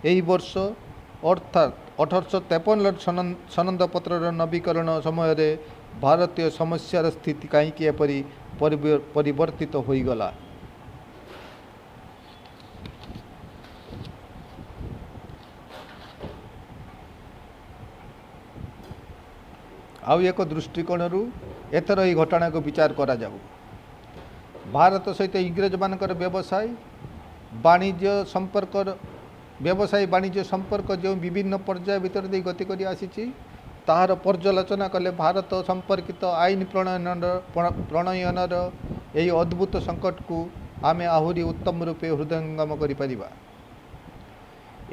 ଏହି ବର୍ଷ ଅର୍ଥାତ୍ 1853 ସନନ୍ଦପତ୍ରର ନବୀକରଣ ସମୟରେ ଭାରତୀୟ ସମସ୍ୟାର ସ୍ଥିତି କାହିଁକି ଏପରି ପରିବର୍ତ୍ତିତ ହୋଇଗଲା। ଆଉ ଏକ ଦୃଷ୍ଟିକୋଣରୁ ଏଥର ଏହି ଘଟଣାକୁ ବିଚାର କରାଯାଉ। ଭାରତ ସହିତ ଇଂରେଜମାନଙ୍କର ବ୍ୟବସାୟ ବାଣିଜ୍ୟ ସମ୍ପର୍କ ଯେଉଁ ବିଭିନ୍ନ ପର୍ଯ୍ୟାୟ ଭିତରେ ଦେଇ ଗତି କରି ଆସିଛି, ତାହାର ପର୍ଯ୍ୟାଲୋଚନା କଲେ ଭାରତ ସମ୍ପର୍କିତ ଆଇନ ପ୍ରଣୟନର ଏହି ଅଦ୍ଭୁତ ସଙ୍କଟକୁ ଆମେ ଆହୁରି ଉତ୍ତମ ରୂପେ ହୃଦୟଙ୍ଗମ କରିପାରିବା।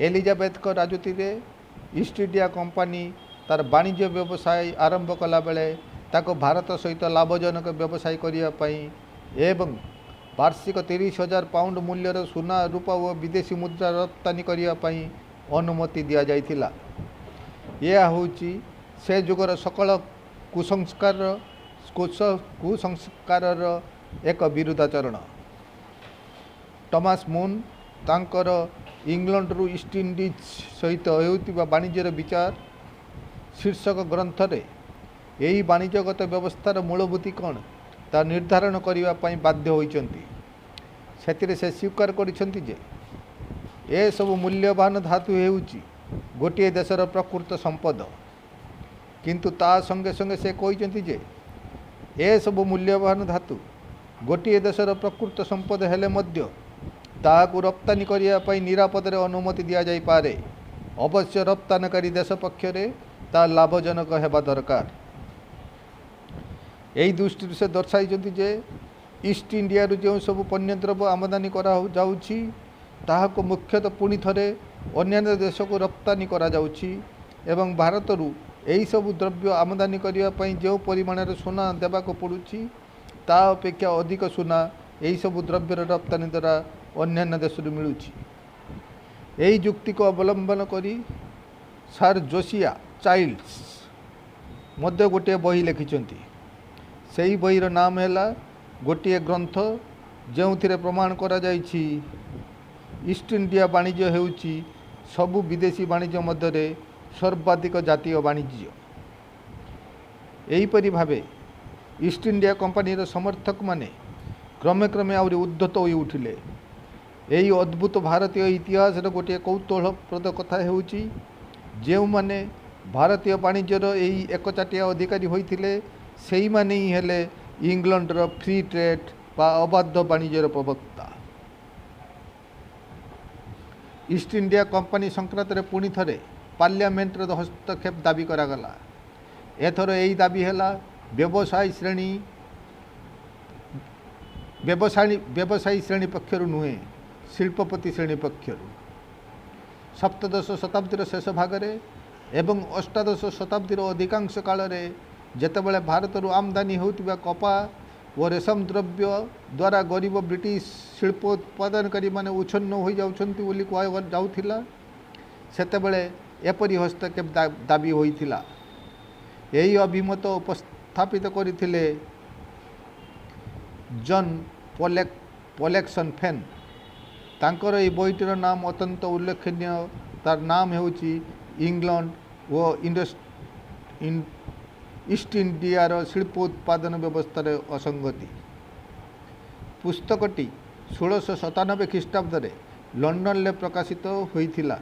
ଏଲିଜାବେଥଙ୍କ ରାଜୁତିରେ ଇଷ୍ଟ ଇଣ୍ଡିଆ କମ୍ପାନୀ ତାର ବାଣିଜ୍ୟ ବ୍ୟବସାୟ ଆରମ୍ଭ କଲାବେଳେ ତାକୁ ଭାରତ ସହିତ ଲାଭଜନକ ବ୍ୟବସାୟ କରିବା ପାଇଁ ଏବଂ ବାର୍ଷିକ 30,000 ପାଉଣ୍ଡ ମୂଲ୍ୟର ସୁନା, ରୂପା ଓ ବିଦେଶୀ ମୁଦ୍ରା ରପ୍ତାନି କରିବା ପାଇଁ ଅନୁମତି ଦିଆଯାଇଥିଲା। ଏହା ହେଉଛି ସେ ଯୁଗର ସକଳ କୁସଂସ୍କାରର ଏକ ବିରୁଦ୍ଧାଚରଣ। ଟମାସ୍ ମୁନ୍ ତାଙ୍କର ଇଂଲଣ୍ଡରୁ ଇଷ୍ଟଇଣ୍ଡିଜ୍ ସହିତ ହେଉଥିବା ବାଣିଜ୍ୟର ବିଚାର ଶୀର୍ଷକ ଗ୍ରନ୍ଥରେ ଏହି ବାଣିଜ୍ୟଗତ ବ୍ୟବସ୍ଥାର ମୂଳଭୂତି କ'ଣ ତାହା ନିର୍ଦ୍ଧାରଣ କରିବା ପାଇଁ ବାଧ୍ୟ ହୋଇଛନ୍ତି। ସେଥିରେ ସେ ସ୍ୱୀକାର କରିଛନ୍ତି ଯେ ଏସବୁ ମୂଲ୍ୟବାନ ଧାତୁ ହେଉଛି ଗୋଟିଏ ଦେଶର ପ୍ରକୃତ ସମ୍ପଦ। କିନ୍ତୁ ତା ସଙ୍ଗେ ସଙ୍ଗେ ସେ କହିଛନ୍ତି ଯେ ଏସବୁ ମୂଲ୍ୟବାନ ଧାତୁ ଗୋଟିଏ ଦେଶର ପ୍ରକୃତ ସମ୍ପଦ ହେଲେ ମଧ୍ୟ ତାହାକୁ ରପ୍ତାନି କରିବା ପାଇଁ ନିରାପଦରେ ଅନୁମତି ଦିଆଯାଇପାରେ। ଅବଶ୍ୟ ରପ୍ତାନକାରୀ ଦେଶ ପକ୍ଷରେ ତାହା ଲାଭଜନକ ହେବା ଦରକାର। ଏହି ଦୃଷ୍ଟିରୁ ସେ ଦର୍ଶାଇଛନ୍ତି ଯେ ଇଷ୍ଟ ଇଣ୍ଡିଆରୁ ଯେଉଁ ସବୁ ପଣ୍ୟଦ୍ରବ୍ୟ ଆମଦାନୀ କରାଯାଉଛି ତାହାକୁ ମୁଖ୍ୟତଃ ପୁଣି ଥରେ ଅନ୍ୟାନ୍ୟ ଦେଶକୁ ରପ୍ତାନି କରାଯାଉଛି ଏବଂ ଭାରତରୁ ଏହିସବୁ ଦ୍ରବ୍ୟ ଆମଦାନୀ କରିବା ପାଇଁ ଯେଉଁ ପରିମାଣରେ ସୁନା ଦେବାକୁ ପଡ଼ୁଛି ତା ଅପେକ୍ଷା ଅଧିକ ସୁନା ଏହିସବୁ ଦ୍ରବ୍ୟର ରପ୍ତାନି ଦ୍ୱାରା ଅନ୍ୟାନ୍ୟ ଦେଶରୁ ମିଳୁଛି। ଏହି ଯୁକ୍ତିକୁ ଅବଲମ୍ବନ କରି ସାର୍ ଜୋସିଆ ଚାଇଲ୍ଡସ୍ ମଧ୍ୟ ଗୋଟିଏ ବହି ଲେଖିଛନ୍ତି। ସେହି ବହିର ନାମ ହେଲା ଗୋଟିଏ ଗ୍ରନ୍ଥ ଯେଉଁଥିରେ ପ୍ରମାଣ କରାଯାଇଛି ଇଷ୍ଟ ଇଣ୍ଡିଆ ବାଣିଜ୍ୟ ହେଉଛି ସବୁ ବିଦେଶୀ ବାଣିଜ୍ୟ ମଧ୍ୟରେ ସର୍ବାଧିକ ଜାତୀୟ ବାଣିଜ୍ୟ। ଏହିପରି ଭାବେ ଇଷ୍ଟ ଇଣ୍ଡିଆ କମ୍ପାନୀର ସମର୍ଥକମାନେ କ୍ରମେ କ୍ରମେ ଆହୁରି ଉଦ୍ଧତ ହୋଇ ଉଠିଲେ। ଏହି ଅଦ୍ଭୁତ ଭାରତୀୟ ଇତିହାସର ଗୋଟିଏ କୌତୂହଳପ୍ରଦ କଥା ହେଉଛି ଯେଉଁମାନେ ଭାରତୀୟ ବାଣିଜ୍ୟର ଏହି ଏକଚାଟିଆ ଅଧିକାରୀ ହୋଇଥିଲେ ସେଇମାନେ ହିଁ ହେଲେ ଇଂଲଣ୍ଡର ଫ୍ରି ଟ୍ରେଡ୍ ବା ଅବାଧ ବାଣିଜ୍ୟର ପ୍ରବକ୍ତା। ଇଷ୍ଟ ଇଣ୍ଡିଆ କମ୍ପାନୀ ସଂକ୍ରାନ୍ତରେ ପୁଣି ଥରେ ପାର୍ଲିଆମେଣ୍ଟର ହସ୍ତକ୍ଷେପ ଦାବି କରାଗଲା। ଏଥର ଏହି ଦାବି ହେଲା ବ୍ୟବସାୟୀ ଶ୍ରେଣୀ ପକ୍ଷରୁ ନୁହେଁ, ଶିଳ୍ପପତି ଶ୍ରେଣୀ ପକ୍ଷରୁ। ସପ୍ତଦଶ ଶତାବ୍ଦୀର ଶେଷ ଭାଗରେ ଏବଂ ଅଷ୍ଟାଦଶ ଶତାବ୍ଦୀର ଅଧିକାଂଶ କାଳରେ ଯେତେବେଳେ ଭାରତରୁ ଆମଦାନୀ ହେଉଥିବା କପା ଓ ରେଶମ ଦ୍ରବ୍ୟ ଦ୍ୱାରା ଗରିବ ବ୍ରିଟିଶ ଶିଳ୍ପ ଉତ୍ପାଦନକାରୀମାନେ ଉଚ୍ଛନ୍ନ ହୋଇଯାଉଛନ୍ତି ବୋଲି କୁହାଯାଉଥିଲା, ସେତେବେଳେ ଏପରି ହସ୍ତକ୍ଷେପ ଦାବି ହୋଇଥିଲା। ଏହି ଅଭିମତ ଉପସ୍ଥାପିତ କରିଥିଲେ ଜନ୍ ପୋଲେକ୍ସନ୍ ଫେନ୍। ତାଙ୍କର ଏହି ବହିଟିର ନାମ ଅତ୍ୟନ୍ତ ଉଲ୍ଲେଖନୀୟ। ତାର ନାମ ହେଉଛି ଇଂଲଣ୍ଡ ଓ ଇଷ୍ଟ ଇଣ୍ଡିଆର ଶିଳ୍ପ ଉତ୍ପାଦନ ବ୍ୟବସ୍ଥାରେ ଅସଙ୍ଗତି। ପୁସ୍ତକଟି 1697 ଖ୍ରୀଷ୍ଟାବ୍ଦରେ ଲଣ୍ଡନରେ ପ୍ରକାଶିତ ହୋଇଥିଲା।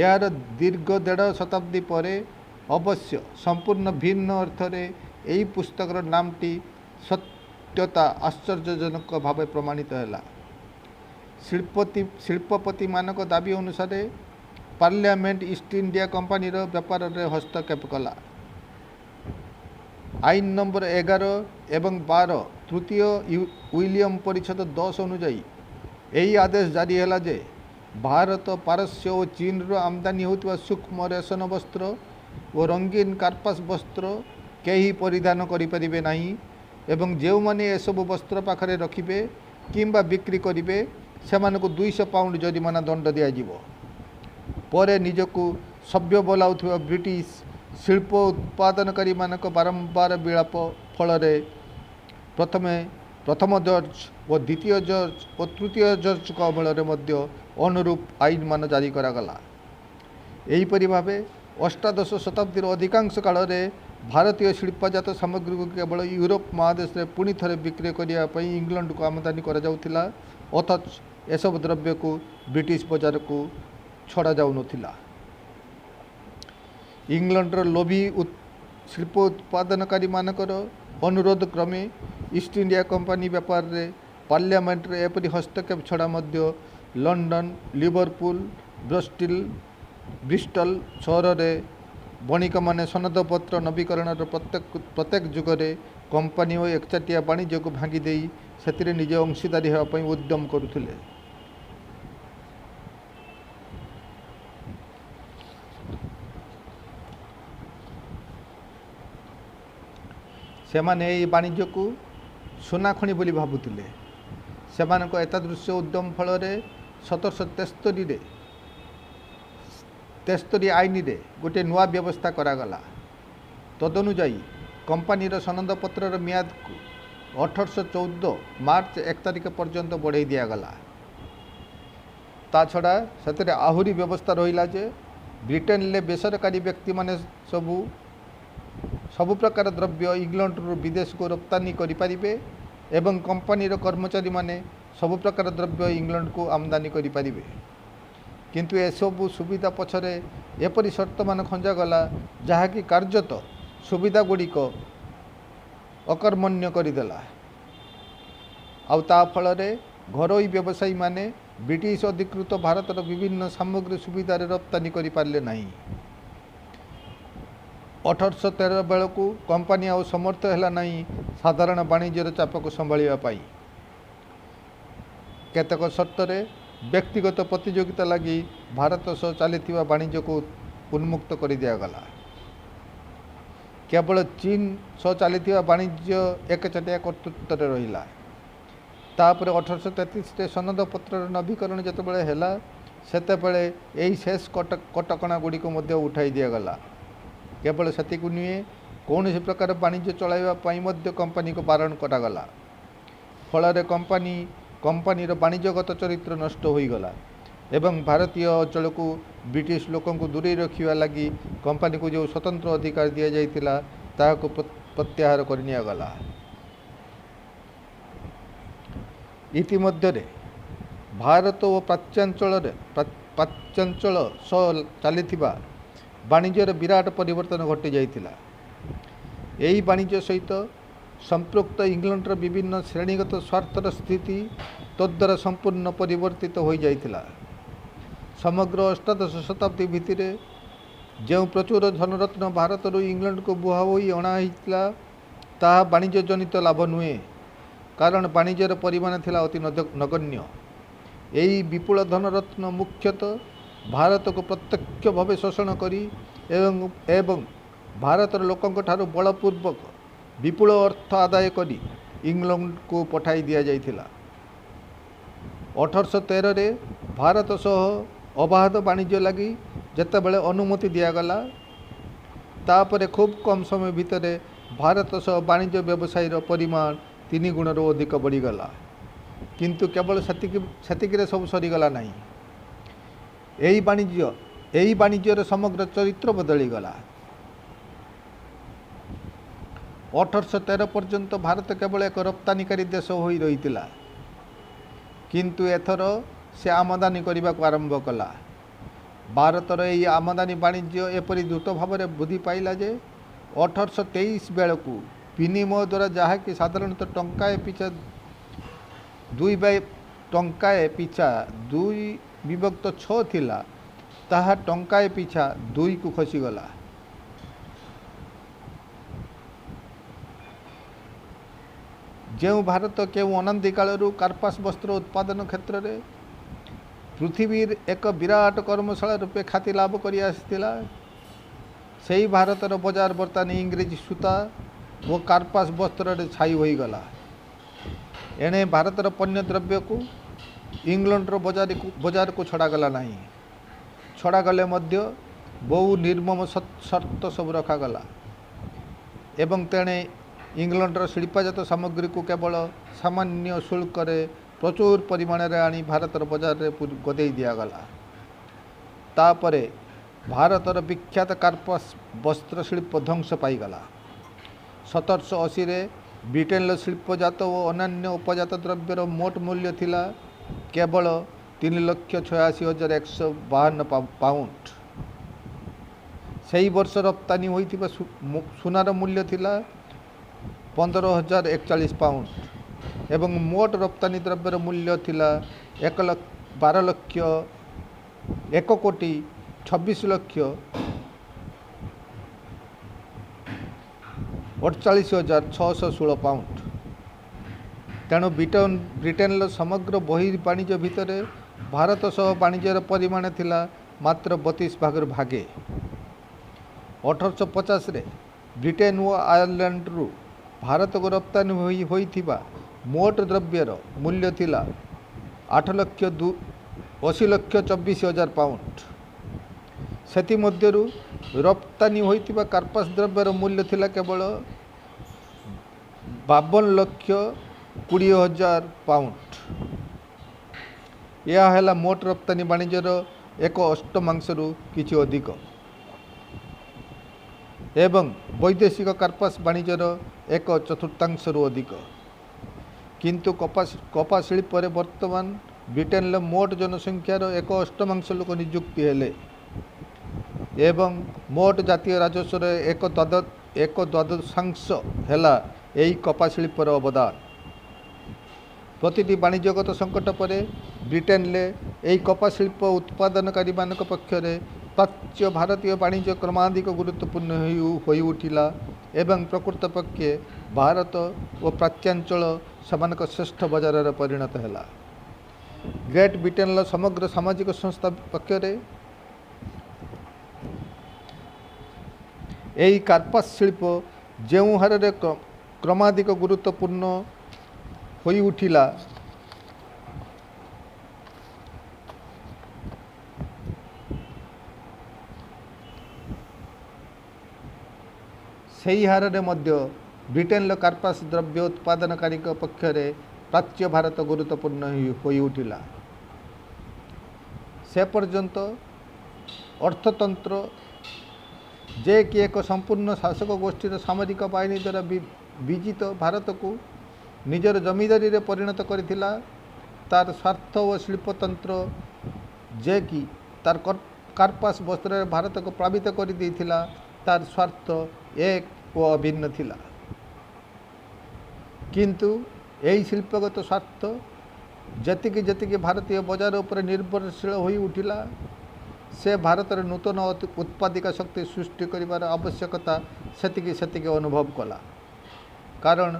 ଏହାର ଦୀର୍ଘ ଦେଢ଼ ଶତାବ୍ଦୀ ପରେ ଅବଶ୍ୟ ସମ୍ପୂର୍ଣ୍ଣ ଭିନ୍ନ ଅର୍ଥରେ ଏହି ପୁସ୍ତକର ନାମଟି ସତ୍ୟତା ଆଶ୍ଚର୍ଯ୍ୟଜନକ ଭାବେ ପ୍ରମାଣିତ ହେଲା। ଶିଳ୍ପପତିମାନଙ୍କ ଦାବି ଅନୁସାରେ ପାର୍ଲାମେଣ୍ଟ ଇଷ୍ଟ ଇଣ୍ଡିଆ କମ୍ପାନୀର ବ୍ୟାପାରରେ ହସ୍ତକ୍ଷେପ କଲା। ଆଇନ ନମ୍ବର 11 ଏବଂ 12 ତୃତୀୟ ୱିଲିୟମ ପରିଚ୍ଛେଦ 10 ଅନୁଯାୟୀ ଏହି ଆଦେଶ ଜାରି ହେଲା ଯେ ଭାରତ, ପାରସ୍ୟ ଓ ଚୀନରୁ ଆମଦାନୀ ହେଉଥିବା ସୂକ୍ଷ୍ମ ରେଶମ ବସ୍ତ୍ର ଓ ରଙ୍ଗୀନ କାର୍ପାସ ବସ୍ତ୍ର କେହି ପରିଧାନ କରିପାରିବେ ନାହିଁ ଏବଂ ଯେଉଁମାନେ ଏସବୁ ବସ୍ତ୍ର ପାଖରେ ରଖିବେ କିମ୍ବା ବିକ୍ରି କରିବେ ସେମାନଙ୍କୁ 200 ପାଉଣ୍ଡ ଜରିମାନା ଦଣ୍ଡ ଦିଆଯିବ। ପରେ ନିଜକୁ ସଭ୍ୟ ବୋଲାଉଥିବା ବ୍ରିଟିଶ ଶିଳ୍ପ ଉତ୍ପାଦନକାରୀମାନଙ୍କ ବାରମ୍ବାର ବିଳାପ ଫଳରେ ପ୍ରଥମେ ପ୍ରଥମ ଜର୍ଜ ଓ ଦ୍ୱିତୀୟ ଜର୍ଜ ଓ ତୃତୀୟ ଜର୍ଜଙ୍କ ଅମଳରେ ମଧ୍ୟ ଅନୁରୂପ ଆଇନମାନ ଜାରି କରାଗଲା। ଏହିପରି ଭାବେ ଅଷ୍ଟାଦଶ ଶତାବ୍ଦୀର ଅଧିକାଂଶ କାଳରେ ଭାରତୀୟ ଶିଳ୍ପଜାତ ସାମଗ୍ରୀକୁ କେବଳ ୟୁରୋପ ମହାଦେଶରେ ପୁଣି ଥରେ ବିକ୍ରୟ କରିବା ପାଇଁ ଇଂଲଣ୍ଡକୁ ଆମଦାନୀ କରାଯାଉଥିଲା, ଅଥଚ ଏସବୁ ଦ୍ରବ୍ୟକୁ ବ୍ରିଟିଶ ବଜାରକୁ ଛଡ଼ାଯାଉନଥିଲା। ଇଂଲଣ୍ଡର ଲୋଭୀ ଶିଳ୍ପ ଉତ୍ପାଦନକାରୀମାନଙ୍କର ଅନୁରୋଧ କ୍ରମେ ଇଷ୍ଟ ଇଣ୍ଡିଆ କମ୍ପାନୀ ବ୍ୟାପାରରେ ପାର୍ଲାମେଣ୍ଟରେ ଏପରି ହସ୍ତକ୍ଷେପ ଛଡ଼ା ମଧ୍ୟ ଲଣ୍ଡନ, ଲିଭରପୁଲ, ବ୍ରିଷ୍ଟଲ ସହରରେ ବଣିକମାନେ ସନଦପତ୍ର ନବୀକରଣର ପ୍ରତ୍ୟେକ ଯୁଗରେ କମ୍ପାନୀ ଓ ଏକଚାଟିଆ ବାଣିଜ୍ୟକୁ ଭାଙ୍ଗି ଦେଇ ସେଥିରେ ନିଜେ ଅଂଶୀଦାରୀ ହେବା ପାଇଁ ଉଦ୍ୟମ କରୁଥିଲେ। ସେମାନେ ଏହି ବାଣିଜ୍ୟକୁ ସୁନାଖଣି ବୋଲି ଭାବୁଥିଲେ। ସେମାନଙ୍କ ଏତାଦୃଶ ଉଦ୍ୟମ ଫଳରେ 1773 ଆଇନରେ ଗୋଟିଏ ନୂଆ ବ୍ୟବସ୍ଥା କରାଗଲା। ତଦନୁଯାୟୀ କମ୍ପାନୀର ସନନ୍ଦପତ୍ରର ମିଆଦକୁ 1814 ମାର୍ଚ୍ଚ 1 ତାରିଖ ପର୍ଯ୍ୟନ୍ତ ବଢ଼ାଇ ଦିଆଗଲା। ତା ଛଡ଼ା ସେଥିରେ ଆହୁରି ବ୍ୟବସ୍ଥା ରହିଲା ଯେ ବ୍ରିଟେନରେ ବେସରକାରୀ ବ୍ୟକ୍ତିମାନେ ସବୁ ପ୍ରକାର ଦ୍ରବ୍ୟ ଇଂଲଣ୍ଡରୁ ବିଦେଶକୁ ରପ୍ତାନି କରିପାରିବେ ଏବଂ କମ୍ପାନୀର କର୍ମଚାରୀମାନେ ସବୁ ପ୍ରକାର ଦ୍ରବ୍ୟ ଇଂଲଣ୍ଡକୁ ଆମଦାନୀ କରିପାରିବେ। କିନ୍ତୁ ଏସବୁ ସୁବିଧା ପଛରେ ଏପରି ସର୍ତ୍ତମାନ ଖଞ୍ଜାଗଲା ଯାହାକି କାର୍ଯ୍ୟତଃ ସୁବିଧାଗୁଡ଼ିକ ଅକର୍ମଣ୍ୟ କରିଦେଲା। ଆଉ ତା ଫଳରେ ଘରୋଇ ବ୍ୟବସାୟୀମାନେ ବ୍ରିଟିଶ ଅଧିକୃତ ଭାରତର ବିଭିନ୍ନ ସାମଗ୍ରୀ ସୁବିଧାରେ ରପ୍ତାନି କରିପାରିଲେ ନାହିଁ। 1813 ବେଳକୁ କମ୍ପାନୀ ଆଉ ସମର୍ଥ ହେଲା ନାହିଁ ସାଧାରଣ ବାଣିଜ୍ୟର ଚାପକୁ ସମ୍ଭାଳିବା ପାଇଁ। କେତେକ ସର୍ତ୍ତରେ ବ୍ୟକ୍ତିଗତ ପ୍ରତିଯୋଗିତା ଲାଗି ଭାରତ ସହ ଚାଲିଥିବା ବାଣିଜ୍ୟକୁ ଉନ୍ମୁକ୍ତ କରିଦିଆଗଲା। କେବଳ ଚୀନ ସହ ଚାଲିଥିବା ବାଣିଜ୍ୟ ଏକଚାଟିଆ କର୍ତ୍ତୃତ୍ୱରେ ରହିଲା। ତାପରେ 1833ରେ ସନଦପତ୍ରର ନବୀକରଣ ଯେତେବେଳେ ହେଲା, ସେତେବେଳେ ଏହି ଶେଷ କଟକଣା ଗୁଡ଼ିକୁ ମଧ୍ୟ ଉଠାଇ ଦିଆଗଲା। କେବଳ ସେତିକି ନୁହେଁ, କୌଣସି ପ୍ରକାର ବାଣିଜ୍ୟ ଚଳାଇବା ପାଇଁ ମଧ୍ୟ କମ୍ପାନୀକୁ ବାରଣ କରାଗଲା। ଫଳରେ କମ୍ପାନୀର ବାଣିଜ୍ୟଗତ ଚରିତ୍ର ନଷ୍ଟ ହୋଇଗଲା ଏବଂ ଭାରତୀୟ ଅଞ୍ଚଳକୁ ବ୍ରିଟିଶ ଲୋକଙ୍କୁ ଦୂରେଇ ରଖିବା ଲାଗି କମ୍ପାନୀକୁ ଯେଉଁ ସ୍ୱତନ୍ତ୍ର ଅଧିକାର ଦିଆଯାଇଥିଲା ତାହାକୁ ପ୍ରତ୍ୟାହାର କରିନିଆଗଲା। ଇତିମଧ୍ୟରେ ଭାରତ ଓ ପ୍ରାଚ୍ୟାଞ୍ଚଳ ସହ ଚାଲିଥିବା ବାଣିଜ୍ୟର ବିରାଟ ପରିବର୍ତ୍ତନ ଘଟିଯାଇଥିଲା। ଏହି ବାଣିଜ୍ୟ ସହିତ ସମ୍ପୃକ୍ତ ଇଂଲଣ୍ଡର ବିଭିନ୍ନ ଶ୍ରେଣୀଗତ ସ୍ୱାର୍ଥର ସ୍ଥିତି ତଦ୍ୱାରା ସମ୍ପୂର୍ଣ୍ଣ ପରିବର୍ତ୍ତିତ ହୋଇଯାଇଥିଲା। ସମଗ୍ର ଅଷ୍ଟାଦଶ ଶତାବ୍ଦୀ ଭିତରେ ଯେଉଁ ପ୍ରଚୁର ଧନରତ୍ନ ଭାରତରୁ ଇଂଲଣ୍ଡକୁ ବୁହା ହୋଇ ଅଣା ହୋଇଥିଲା ତାହା ବାଣିଜ୍ୟଜନିତ ଲାଭ ନୁହେଁ, କାରଣ ବାଣିଜ୍ୟର ପରିମାଣ ଥିଲା ଅତି ନଗଣ୍ୟ। ଏହି ବିପୁଳ ଧନରତ୍ନ ମୁଖ୍ୟତଃ ଭାରତକୁ ପ୍ରତ୍ୟକ୍ଷ ଭାବେ ଶୋଷଣ କରି ଏବଂ ଭାରତର ଲୋକଙ୍କଠାରୁ ବଳପୂର୍ବକ ବିପୁଳ ଅର୍ଥ ଆଦାୟ କରି ଇଂଲଣ୍ଡକୁ ପଠାଇ ଦିଆଯାଇଥିଲା। 1813ରେ ଭାରତ ସହ ଅବାଧ ବାଣିଜ୍ୟ ଲାଗି ଯେତେବେଳେ ଅନୁମତି ଦିଆଗଲା, ତାପରେ ଖୁବ୍ କମ୍ ସମୟ ଭିତରେ ଭାରତ ସହ ବାଣିଜ୍ୟ ବ୍ୟବସାୟର ପରିମାଣ 3 ଗୁଣରୁ ଅଧିକ ବଢ଼ିଗଲା। କିନ୍ତୁ କେବଳ ସେତିକିରେ ସବୁ ସରିଗଲା ନାହିଁ। ଏହି ବାଣିଜ୍ୟର ସମଗ୍ର ଚରିତ୍ର ବଦଳିଗଲା। 1813 ପର୍ଯ୍ୟନ୍ତ ଭାରତ କେବଳ ଏକ ରପ୍ତାନିକାରୀ ଦେଶ ହୋଇ ରହିଥିଲା, କିନ୍ତୁ ଏଥର ସେ ଆମଦାନୀ କରିବାକୁ ଆରମ୍ଭ କଲା। ଭାରତର ଏହି ଆମଦାନୀ ବାଣିଜ୍ୟ ଏପରି ଦ୍ରୁତ ଭାବରେ ବୃଦ୍ଧି ପାଇଲା ଯେ 1823 ବେଳକୁ ବିନିମୟ ଦ୍ୱାରା, ଯାହାକି ସାଧାରଣତଃ ଟଙ୍କାଏ ପିଛା 2/6 ଥିଲା, ତାହା ଟଙ୍କାଏ ପିଛା 2କୁ ଖସିଗଲା। ଯେଉଁ ଭାରତ କେଉଁ ଅନାଦି କାଳରୁ କାର୍ପାସ ବସ୍ତ୍ର ଉତ୍ପାଦନ କ୍ଷେତ୍ରରେ ପୃଥିବୀର ଏକ ବିରାଟ କର୍ମଶାଳା ରୂପେ ଖ୍ୟାତି ଲାଭ କରି ଆସିଥିଲା, ସେହି ଭାରତର ବଜାର ବର୍ତ୍ତମାନ ଇଂରେଜୀ ସୂତା ଓ କାର୍ପାସ ବସ୍ତ୍ରରେ ଛାଇ ହୋଇଗଲା। ଏଣେ ଭାରତର ପଣ୍ୟ ଦ୍ରବ୍ୟକୁ ଇଂଲଣ୍ଡର ବଜାରକୁ ଛଡ଼ାଗଲା ନାହିଁ। ଛଡ଼ାଗଲେ ମଧ୍ୟ ବହୁ ନିର୍ମମ ସର୍ତ୍ତ ସବୁ ରଖାଗଲା ଏବଂ ତେଣେ ଇଂଲଣ୍ଡର ଶିଳ୍ପଜାତ ସାମଗ୍ରୀକୁ କେବଳ ସାମାନ୍ୟ ଶୁଳ୍କରେ ପ୍ରଚୁର ପରିମାଣରେ ଆଣି ଭାରତର ବଜାରରେ ଗଦେଇ ଦିଆଗଲା। ତାପରେ ଭାରତର ବିଖ୍ୟାତ କାର୍ପାସ ବସ୍ତ୍ର ଶିଳ୍ପ ଧ୍ୱଂସ ପାଇଗଲା। 1780ରେ ବ୍ରିଟେନର ଶିଳ୍ପଜାତ ଓ ଅନ୍ୟାନ୍ୟ ଉପଜାତ ଦ୍ରବ୍ୟର ମୋଟ ମୂଲ୍ୟ ଥିଲା କେବଳ 3,86,152 ପାଉଣ୍ଡ। ସେହି ବର୍ଷ ରପ୍ତାନି ହୋଇଥିବା ସୁନାର ମୂଲ୍ୟ ଥିଲା 15,041 ପାଉଣ୍ଡ ଏବଂ ମୋଟ ରପ୍ତାନି ଦ୍ରବ୍ୟର ମୂଲ୍ୟ ଥିଲା 1,26,48,616 ପାଉଣ୍ଡ। ତେଣୁ ବ୍ରିଟେନର ସମଗ୍ର ବହିର୍ବାଣିଜ୍ୟ ଭିତରେ ଭାରତ ସହ ବାଣିଜ୍ୟର ପରିମାଣ ଥିଲା ମାତ୍ର 32 ଭାଗରୁ ଭାଗେ। 1850ରେ ବ୍ରିଟେନ ଓ ଆୟାରଲାଣ୍ଡରୁ ଭାରତକୁ ରପ୍ତାନି ହୋଇଥିବା ମୋଟ ଦ୍ରବ୍ୟର ମୂଲ୍ୟ ଥିଲା 8,80,24,000 ପାଉଣ୍ଡ। ସେଥିମଧ୍ୟରୁ ରପ୍ତାନି ହୋଇଥିବା କାର୍ପାସ ଦ୍ରବ୍ୟର ମୂଲ୍ୟ ଥିଲା କେବଳ 52,20,000 ପାଉଣ୍ଡ। ଏହା ହେଲା ମୋଟ ରପ୍ତାନି ବାଣିଜ୍ୟର 1/8ରୁ କିଛି ଅଧିକ ଏବଂ ବୈଦେଶିକ କାର୍ପାସ ବାଣିଜ୍ୟର 1/4ରୁ ଅଧିକ। କିନ୍ତୁ କପା ଶିଳ୍ପରେ ବର୍ତ୍ତମାନ ବ୍ରିଟେନର ମୋଟ ଜନସଂଖ୍ୟାର 1/8 ଲୋକ ନିଯୁକ୍ତି ହେଲେ ଏବଂ ମୋଟ ଜାତୀୟ ରାଜସ୍ୱର 1/ଦ୍ୱାଦଶାଂଶ ହେଲା ଏହି କପା ଶିଳ୍ପର ଅବଦାନ। ପ୍ରତିଟି ବାଣିଜ୍ୟଗତ ସଙ୍କଟ ପରେ ବ୍ରିଟେନରେ ଏହି କପା ଶିଳ୍ପ ଉତ୍ପାଦନକାରୀମାନଙ୍କ ପକ୍ଷରେ ପ୍ରାଚ୍ୟ ଭାରତୀୟ ବାଣିଜ୍ୟ କ୍ରମାଧିକ ଗୁରୁତ୍ୱପୂର୍ଣ୍ଣ ହୋଇଉଠିଲା ଏବଂ ପ୍ରକୃତ ପକ୍ଷେ ଭାରତ ଓ ପ୍ରାଚ୍ୟାଞ୍ଚଳ ସେମାନଙ୍କ ଶ୍ରେଷ୍ଠ ବଜାରରେ ପରିଣତ ହେଲା। ଗ୍ରେଟ୍ ବ୍ରିଟେନର ସମଗ୍ର ସାମାଜିକ ସଂସ୍ଥା ପକ୍ଷରେ ଏହି କାର୍ପାସ ଶିଳ୍ପ ଯେଉଁ ହାରରେ କ୍ରମାଧିକ ଗୁରୁତ୍ୱପୂର୍ଣ୍ଣ ହୋଇଉଠିଲା, ସେହି ହାରରେ ମଧ୍ୟ ବ୍ରିଟେନର କାର୍ପାସ ଦ୍ରବ୍ୟ ଉତ୍ପାଦନକାରୀଙ୍କ ପକ୍ଷରେ ପ୍ରାଚ୍ୟ ଭାରତ ଗୁରୁତ୍ୱପୂର୍ଣ୍ଣ ହୋଇଉଠିଲା। ସେ ପର୍ଯ୍ୟନ୍ତ ଅର୍ଥତନ୍ତ୍ର ଯେ କି ଏକ ସମ୍ପୂର୍ଣ୍ଣ ଶାସକ ଗୋଷ୍ଠୀର ସାମରିକ ବାହିନୀ ଦ୍ୱାରା ବିଜିତ ଭାରତକୁ ନିଜର ଜମିଦାରୀରେ ପରିଣତ କରିଥିଲା, ତାର ସ୍ୱାର୍ଥ ଓ ଶିଳ୍ପତନ୍ତ୍ର ଯେ କି ତାର କାର୍ପାସ ବସ୍ତ୍ରରେ ଭାରତକୁ ପ୍ଲାବିତ କରିଦେଇଥିଲା, ତାର ସ୍ୱାର୍ଥ ଏକ ଓ ଅଭିନ୍ନ ଥିଲା। କିନ୍ତୁ ଏହି ଶିଳ୍ପଗତ ସ୍ୱାର୍ଥ ଯେତିକି ଯେତିକି ଭାରତୀୟ ବଜାର ଉପରେ ନିର୍ଭରଶୀଳ ହୋଇ ଉଠିଲା, ସେ ଭାରତରେ ନୂତନ ଉତ୍ପାଦିକା ଶକ୍ତି ସୃଷ୍ଟି କରିବାର ଆବଶ୍ୟକତା ସେତିକି ସେତିକି ଅନୁଭବ କଲା। କାରଣ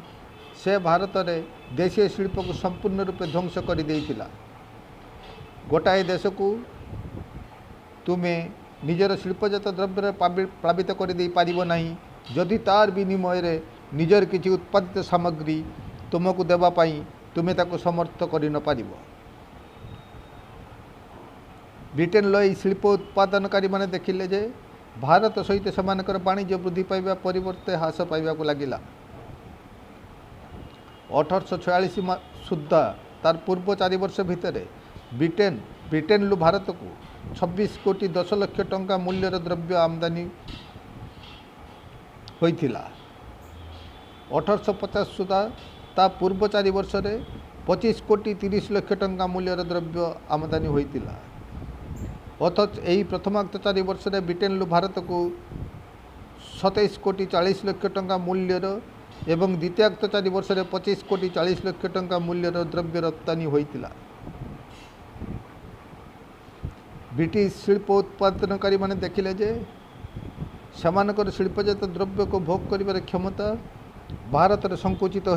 ସେ ଭାରତରେ ଦେଶୀୟ ଶିଳ୍ପକୁ ସମ୍ପୂର୍ଣ୍ଣ ରୂପେ ଧ୍ୱଂସ କରିଦେଇଥିଲା। ଗୋଟାଏ ଦେଶକୁ ତୁମେ ନିଜର ଶିଳ୍ପଜାତ ଦ୍ରବ୍ୟରେ ପ୍ଲାବିତ କରିଦେଇ ପାରିବ ନାହିଁ ଯଦି ତାର ବିନିମୟରେ ନିଜର କିଛି ଉତ୍ପାଦିତ ସାମଗ୍ରୀ ତୁମକୁ ଦେବା ପାଇଁ ତୁମେ ତାକୁ ସମର୍ଥ କରିନପାରିବ। ବ୍ରିଟେନର ଏହି ଶିଳ୍ପ ଉତ୍ପାଦନକାରୀମାନେ ଦେଖିଲେ ଯେ ଭାରତ ସହିତ ସେମାନଙ୍କର ବାଣିଜ୍ୟ ବୃଦ୍ଧି ପାଇବା ପରିବର୍ତ୍ତେ ହ୍ରାସ ପାଇବାକୁ ଲାଗିଲା। 1846 ସୁଦ୍ଧା ତାର ପୂର୍ବ 4 ବର୍ଷ ଭିତରେ ବ୍ରିଟେନରୁ ଭାରତକୁ 26 କୋଟି 10 ଲକ୍ଷ ଟଙ୍କା ମୂଲ୍ୟର ଦ୍ରବ୍ୟ ଆମଦାନୀ ହୋଇଥିଲା। 1850 ସୁଦ୍ଧା ତା ପୂର୍ବ 4 ବର୍ଷରେ 25 କୋଟି 30 ଲକ୍ଷ ଟଙ୍କା ମୂଲ୍ୟର ଦ୍ରବ୍ୟ ଆମଦାନୀ ହୋଇଥିଲା। ଅଥଚ ଏହି ପ୍ରଥମାକ୍ତ 4 ବର୍ଷରେ ବ୍ରିଟେନରୁ ଭାରତକୁ 27 କୋଟି 40 ଲକ୍ଷ ଟଙ୍କା ମୂଲ୍ୟର ଏବଂ ଦ୍ୱିତୀୟାକ୍ତ 4 ବର୍ଷରେ 25 କୋଟି 40 ଲକ୍ଷ ଟଙ୍କା ମୂଲ୍ୟର ଦ୍ରବ୍ୟ ରପ୍ତାନି ହୋଇଥିଲା। ବ୍ରିଟିଶ ଶିଳ୍ପ ଉତ୍ପାଦନକାରୀମାନେ ଦେଖିଲେ ଯେ ସେମାନଙ୍କର ଶିଳ୍ପଜାତ ଦ୍ରବ୍ୟକୁ ଭୋଗ କରିବାର କ୍ଷମତା ଭାରତରେ ସଂକୁଚିତ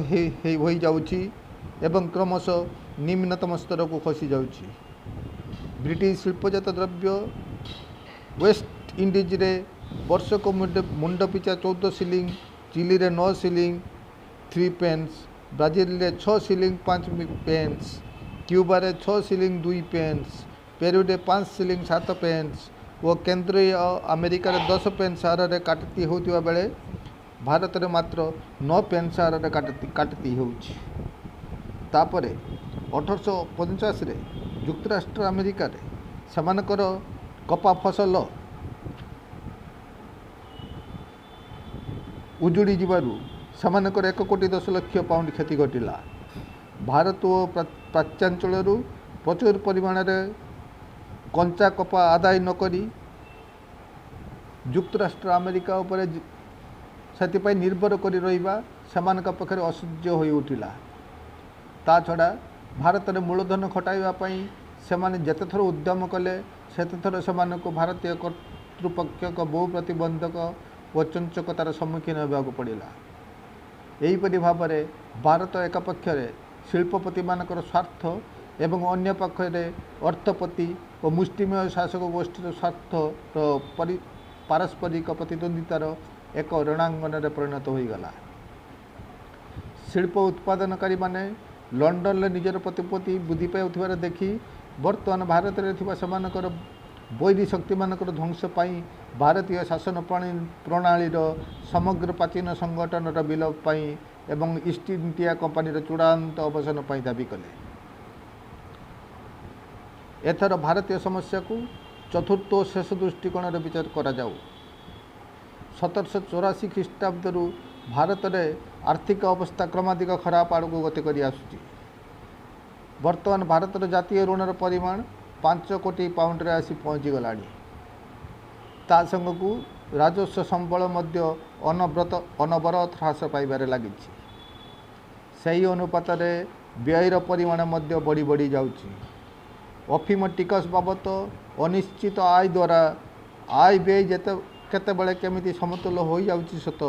ହୋଇଯାଉଛି ଏବଂ କ୍ରମଶଃ ନିମ୍ନତମ ସ୍ତରକୁ ଖସିଯାଉଛି। ବ୍ରିଟିଶ ଶିଳ୍ପଜାତ ଦ୍ରବ୍ୟ ୱେଷ୍ଟ ଇଣ୍ଡିଜରେ ବର୍ଷକୁ ମୁଣ୍ଡ ପିଛା 14 ସିଲିଂ, ଚିଲିରେ 9 ସିଲିଂ 3 ପେନ୍ସ, ବ୍ରାଜିଲରେ 6 ସିଲିଂ 5 ପେନ୍ସ, କ୍ୟୁବାରେ 6 ସିଲିଂ 2 ପେନ୍ସ, ପେରୁରେ 5 ସିଲିଂ 7 ପେନ୍ସ ଓ କେନ୍ଦ୍ରୀୟ ଆମେରିକାରେ 10 ପେନ୍ସ ହାରରେ କାଟତି ହେଉଥିବା ବେଳେ ଭାରତରେ ମାତ୍ର 9 ପେନ୍ସ ହାରରେ କାଟତି ହେଉଛି। ତାପରେ 1850ରେ ଯୁକ୍ତରାଷ୍ଟ୍ର ଆମେରିକାରେ ସେମାନଙ୍କର କପା ଫସଲ ଉଜୁଡ଼ି ଯିବାରୁ ସେମାନଙ୍କର 1 କୋଟି 10 ଲକ୍ଷ ପାଉଣ୍ଡ କ୍ଷତି ଘଟିଲା। ଭାରତ ଓ ପ୍ରାଚ୍ୟାଞ୍ଚଳରୁ ପ୍ରଚୁର ପରିମାଣରେ କଞ୍ଚା କପା ଆଦାୟ ନକରି ଯୁକ୍ତରାଷ୍ଟ୍ର ଆମେରିକା ଉପରେ ସେଥିପାଇଁ ନିର୍ଭର କରି ରହିବା ସେମାନଙ୍କ ପାଖରେ ଅସହ୍ୟ ହୋଇଉଠିଲା। ତା ଛଡ଼ା ଭାରତରେ ମୂଳଧନ ଖଟାଇବା ପାଇଁ ସେମାନେ ଯେତେଥର ଉଦ୍ୟମ କଲେ ସେତେଥର ସେମାନଙ୍କୁ ଭାରତୀୟ କର୍ତ୍ତୃପକ୍ଷଙ୍କ ବହୁ ପ୍ରତିବନ୍ଧକ ଓ ଚଞ୍ଚକତାର ସମ୍ମୁଖୀନ ହେବାକୁ ପଡ଼ିଲା। ଏହିପରି ଭାବରେ ଭାରତ ଏକ ପକ୍ଷରେ ଶିଳ୍ପପତିମାନଙ୍କର ସ୍ୱାର୍ଥ ଏବଂ ଅନ୍ୟ ପକ୍ଷରେ ଅର୍ଥପତି ଓ ମୁଷ୍ଟିମେୟ ଶାସକ ଗୋଷ୍ଠୀର ସ୍ୱାର୍ଥର ପାରସ୍ପରିକ ପ୍ରତିଦ୍ୱନ୍ଦିତାର ଏକ ରଣାଙ୍ଗନରେ ପରିଣତ ହୋଇଗଲା। ଶିଳ୍ପ ଉତ୍ପାଦନକାରୀମାନେ ଲଣ୍ଡନରେ ନିଜର ପ୍ରତିପତ୍ତି ବୃଦ୍ଧି ପାଉଥିବାର ଦେଖି ବର୍ତ୍ତମାନ ଭାରତରେ ଥିବା ସେମାନଙ୍କର ବୈରୀ ଶକ୍ତିମାନଙ୍କର ଧ୍ୱଂସ ପାଇଁ ଭାରତୀୟ ଶାସନ ପ୍ରଣାଳୀର ସମଗ୍ର ପ୍ରାଚୀନ ସଂଗଠନର ବିଲୋପ ପାଇଁ ଏବଂ ଇଷ୍ଟ ଇଣ୍ଡିଆ କମ୍ପାନୀର ଚୂଡ଼ାନ୍ତ ଅବସାନ ପାଇଁ ଦାବି କଲେ। ଏଥର ଭାରତୀୟ ସମସ୍ୟାକୁ ଚତୁର୍ଥ ଓ ଶେଷ ଦୃଷ୍ଟିକୋଣରେ ବିଚାର କରାଯାଉ। 1784 ଖ୍ରୀଷ୍ଟାବ୍ଦରୁ ଭାରତରେ ଆର୍ଥିକ ଅବସ୍ଥା କ୍ରମାଧିକ ଖରାପ ଆଡ଼କୁ ଗତି କରି ଆସୁଛି। ବର୍ତ୍ତମାନ ଭାରତର ଜାତୀୟ ଋଣର ପରିମାଣ 5 କୋଟି ପାଉଣ୍ଡରେ ଆସି ପହଞ୍ଚିଗଲାଣି। ତା ସାଙ୍ଗକୁ ରାଜସ୍ୱ ସମ୍ବଳ ମଧ୍ୟ ଅନବରତ ହ୍ରାସ ପାଇବାରେ ଲାଗିଛି। ସେହି ଅନୁପାତରେ ବ୍ୟୟର ପରିମାଣ ମଧ୍ୟ ବଢ଼ି ବଢ଼ି ଯାଉଛି। ଅଫିମ ଟିକସ ବାବଦ ଅନିଶ୍ଚିତ ଆୟ ଦ୍ୱାରା ଆୟ ବ୍ୟୟ କେତେବେଳେ କେମିତି ସମତୁଲ ହୋଇଯାଉଛି ସତ,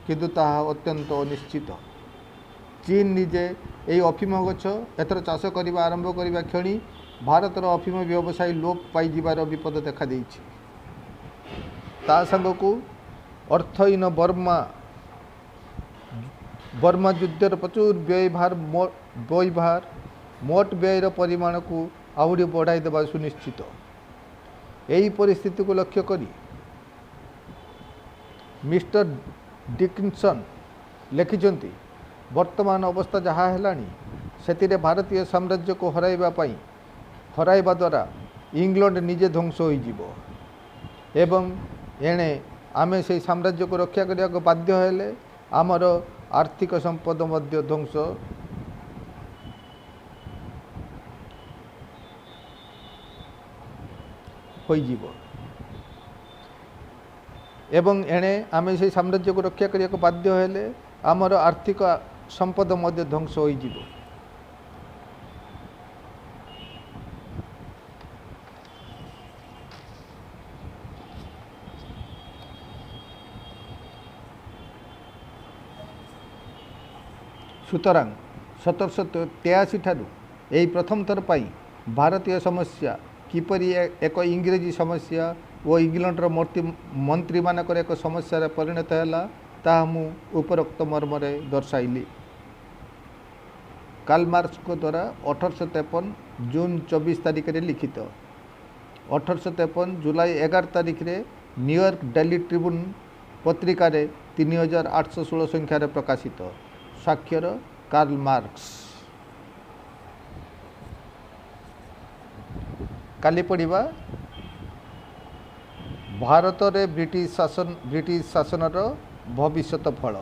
କିନ୍ତୁ ତାହା ଅତ୍ୟନ୍ତ ଅନିଶ୍ଚିତ। ଚୀନ ନିଜେ ଏହି ଅଫିମ ଗଛ ଏଥର ଚାଷ କରିବା ଆରମ୍ଭ କରିବା କ୍ଷଣି ଭାରତର ଅଫିମ ବ୍ୟବସାୟୀ ଲୋପ ପାଇଯିବାର ବିପଦ ଦେଖାଦେଇଛି। ତା ସାଙ୍ଗକୁ ଅର୍ଥହୀନ ବର୍ମା ଯୁଦ୍ଧର ପ୍ରଚୁର ବ୍ୟୟଭାର ମୋଟ ବ୍ୟୟର ପରିମାଣକୁ ଆହୁରି ବଢ଼ାଇ ଦେବା ସୁନିଶ୍ଚିତ। ଏହି ପରିସ୍ଥିତିକୁ ଲକ୍ଷ୍ୟ କରି ମିଷ୍ଟର ଡିକିନସନ୍ ଲେଖିଛନ୍ତି, ବର୍ତ୍ତମାନ ଅବସ୍ଥା ଯାହା ହେଲାଣି ସେଥିରେ ଭାରତୀୟ ସାମ୍ରାଜ୍ୟକୁ ହରାଇବା ଦ୍ୱାରା ଇଂଲଣ୍ଡ ନିଜେ ଧ୍ୱଂସ ହୋଇଯିବ ଏବଂ ଏଣେ ଆମେ ସେହି ସାମ୍ରାଜ୍ୟକୁ ରକ୍ଷା କରିବାକୁ ବାଧ୍ୟ ହେଲେ ଆମର ଆର୍ଥିକ ସମ୍ପଦ ମଧ୍ୟ ଧ୍ୱଂସ ହୋଇଯିବ ଏବଂ ଏଣେ ଆମେ ସେହି ସାମ୍ରାଜ୍ୟକୁ ରକ୍ଷା କରିବାକୁ ବାଧ୍ୟ ହେଲେ ଆମର ଆର୍ଥିକ ସମ୍ପଦ ମଧ୍ୟ ଧ୍ୱଂସ ହୋଇଯିବ। ସୁତରାଂ 1783 ଠାରୁ ଏହି ପ୍ରଥମ ଥର ପାଇଁ ଭାରତୀୟ ସମସ୍ୟା କିପରି ଏକ ଇଂରେଜୀ ସମସ୍ୟା ଓ ଇଂଲଣ୍ଡର ମନ୍ତ୍ରୀମାନଙ୍କର ଏକ ସମସ୍ୟାରେ ପରିଣତ ହେଲା ତାହା ମୁଁ ଉପରୋକ୍ତ ମର୍ମରେ ଦର୍ଶାଇଲି। କାର୍ଲ ମାର୍କ୍ସଙ୍କ ଦ୍ୱାରା 1853 ଜୁନ୍ 24 ତାରିଖରେ ଲିଖିତ। 1853 ଜୁଲାଇ 11 ତାରିଖରେ ନ୍ୟୁୟର୍କ ଡେଲି ଟ୍ରିବ୍ୟୁନ୍ ପତ୍ରିକାରେ 3816 ସଂଖ୍ୟାରେ ପ୍ରକାଶିତ। ସ୍ୱାକ୍ଷର କାର୍ଲ ମାର୍କ୍ସ। କାଲି ପଢ଼ିବା ଭାରତରେ ବ୍ରିଟିଶ ଶାସନର ଭବିଷ୍ୟତ ଫଳ।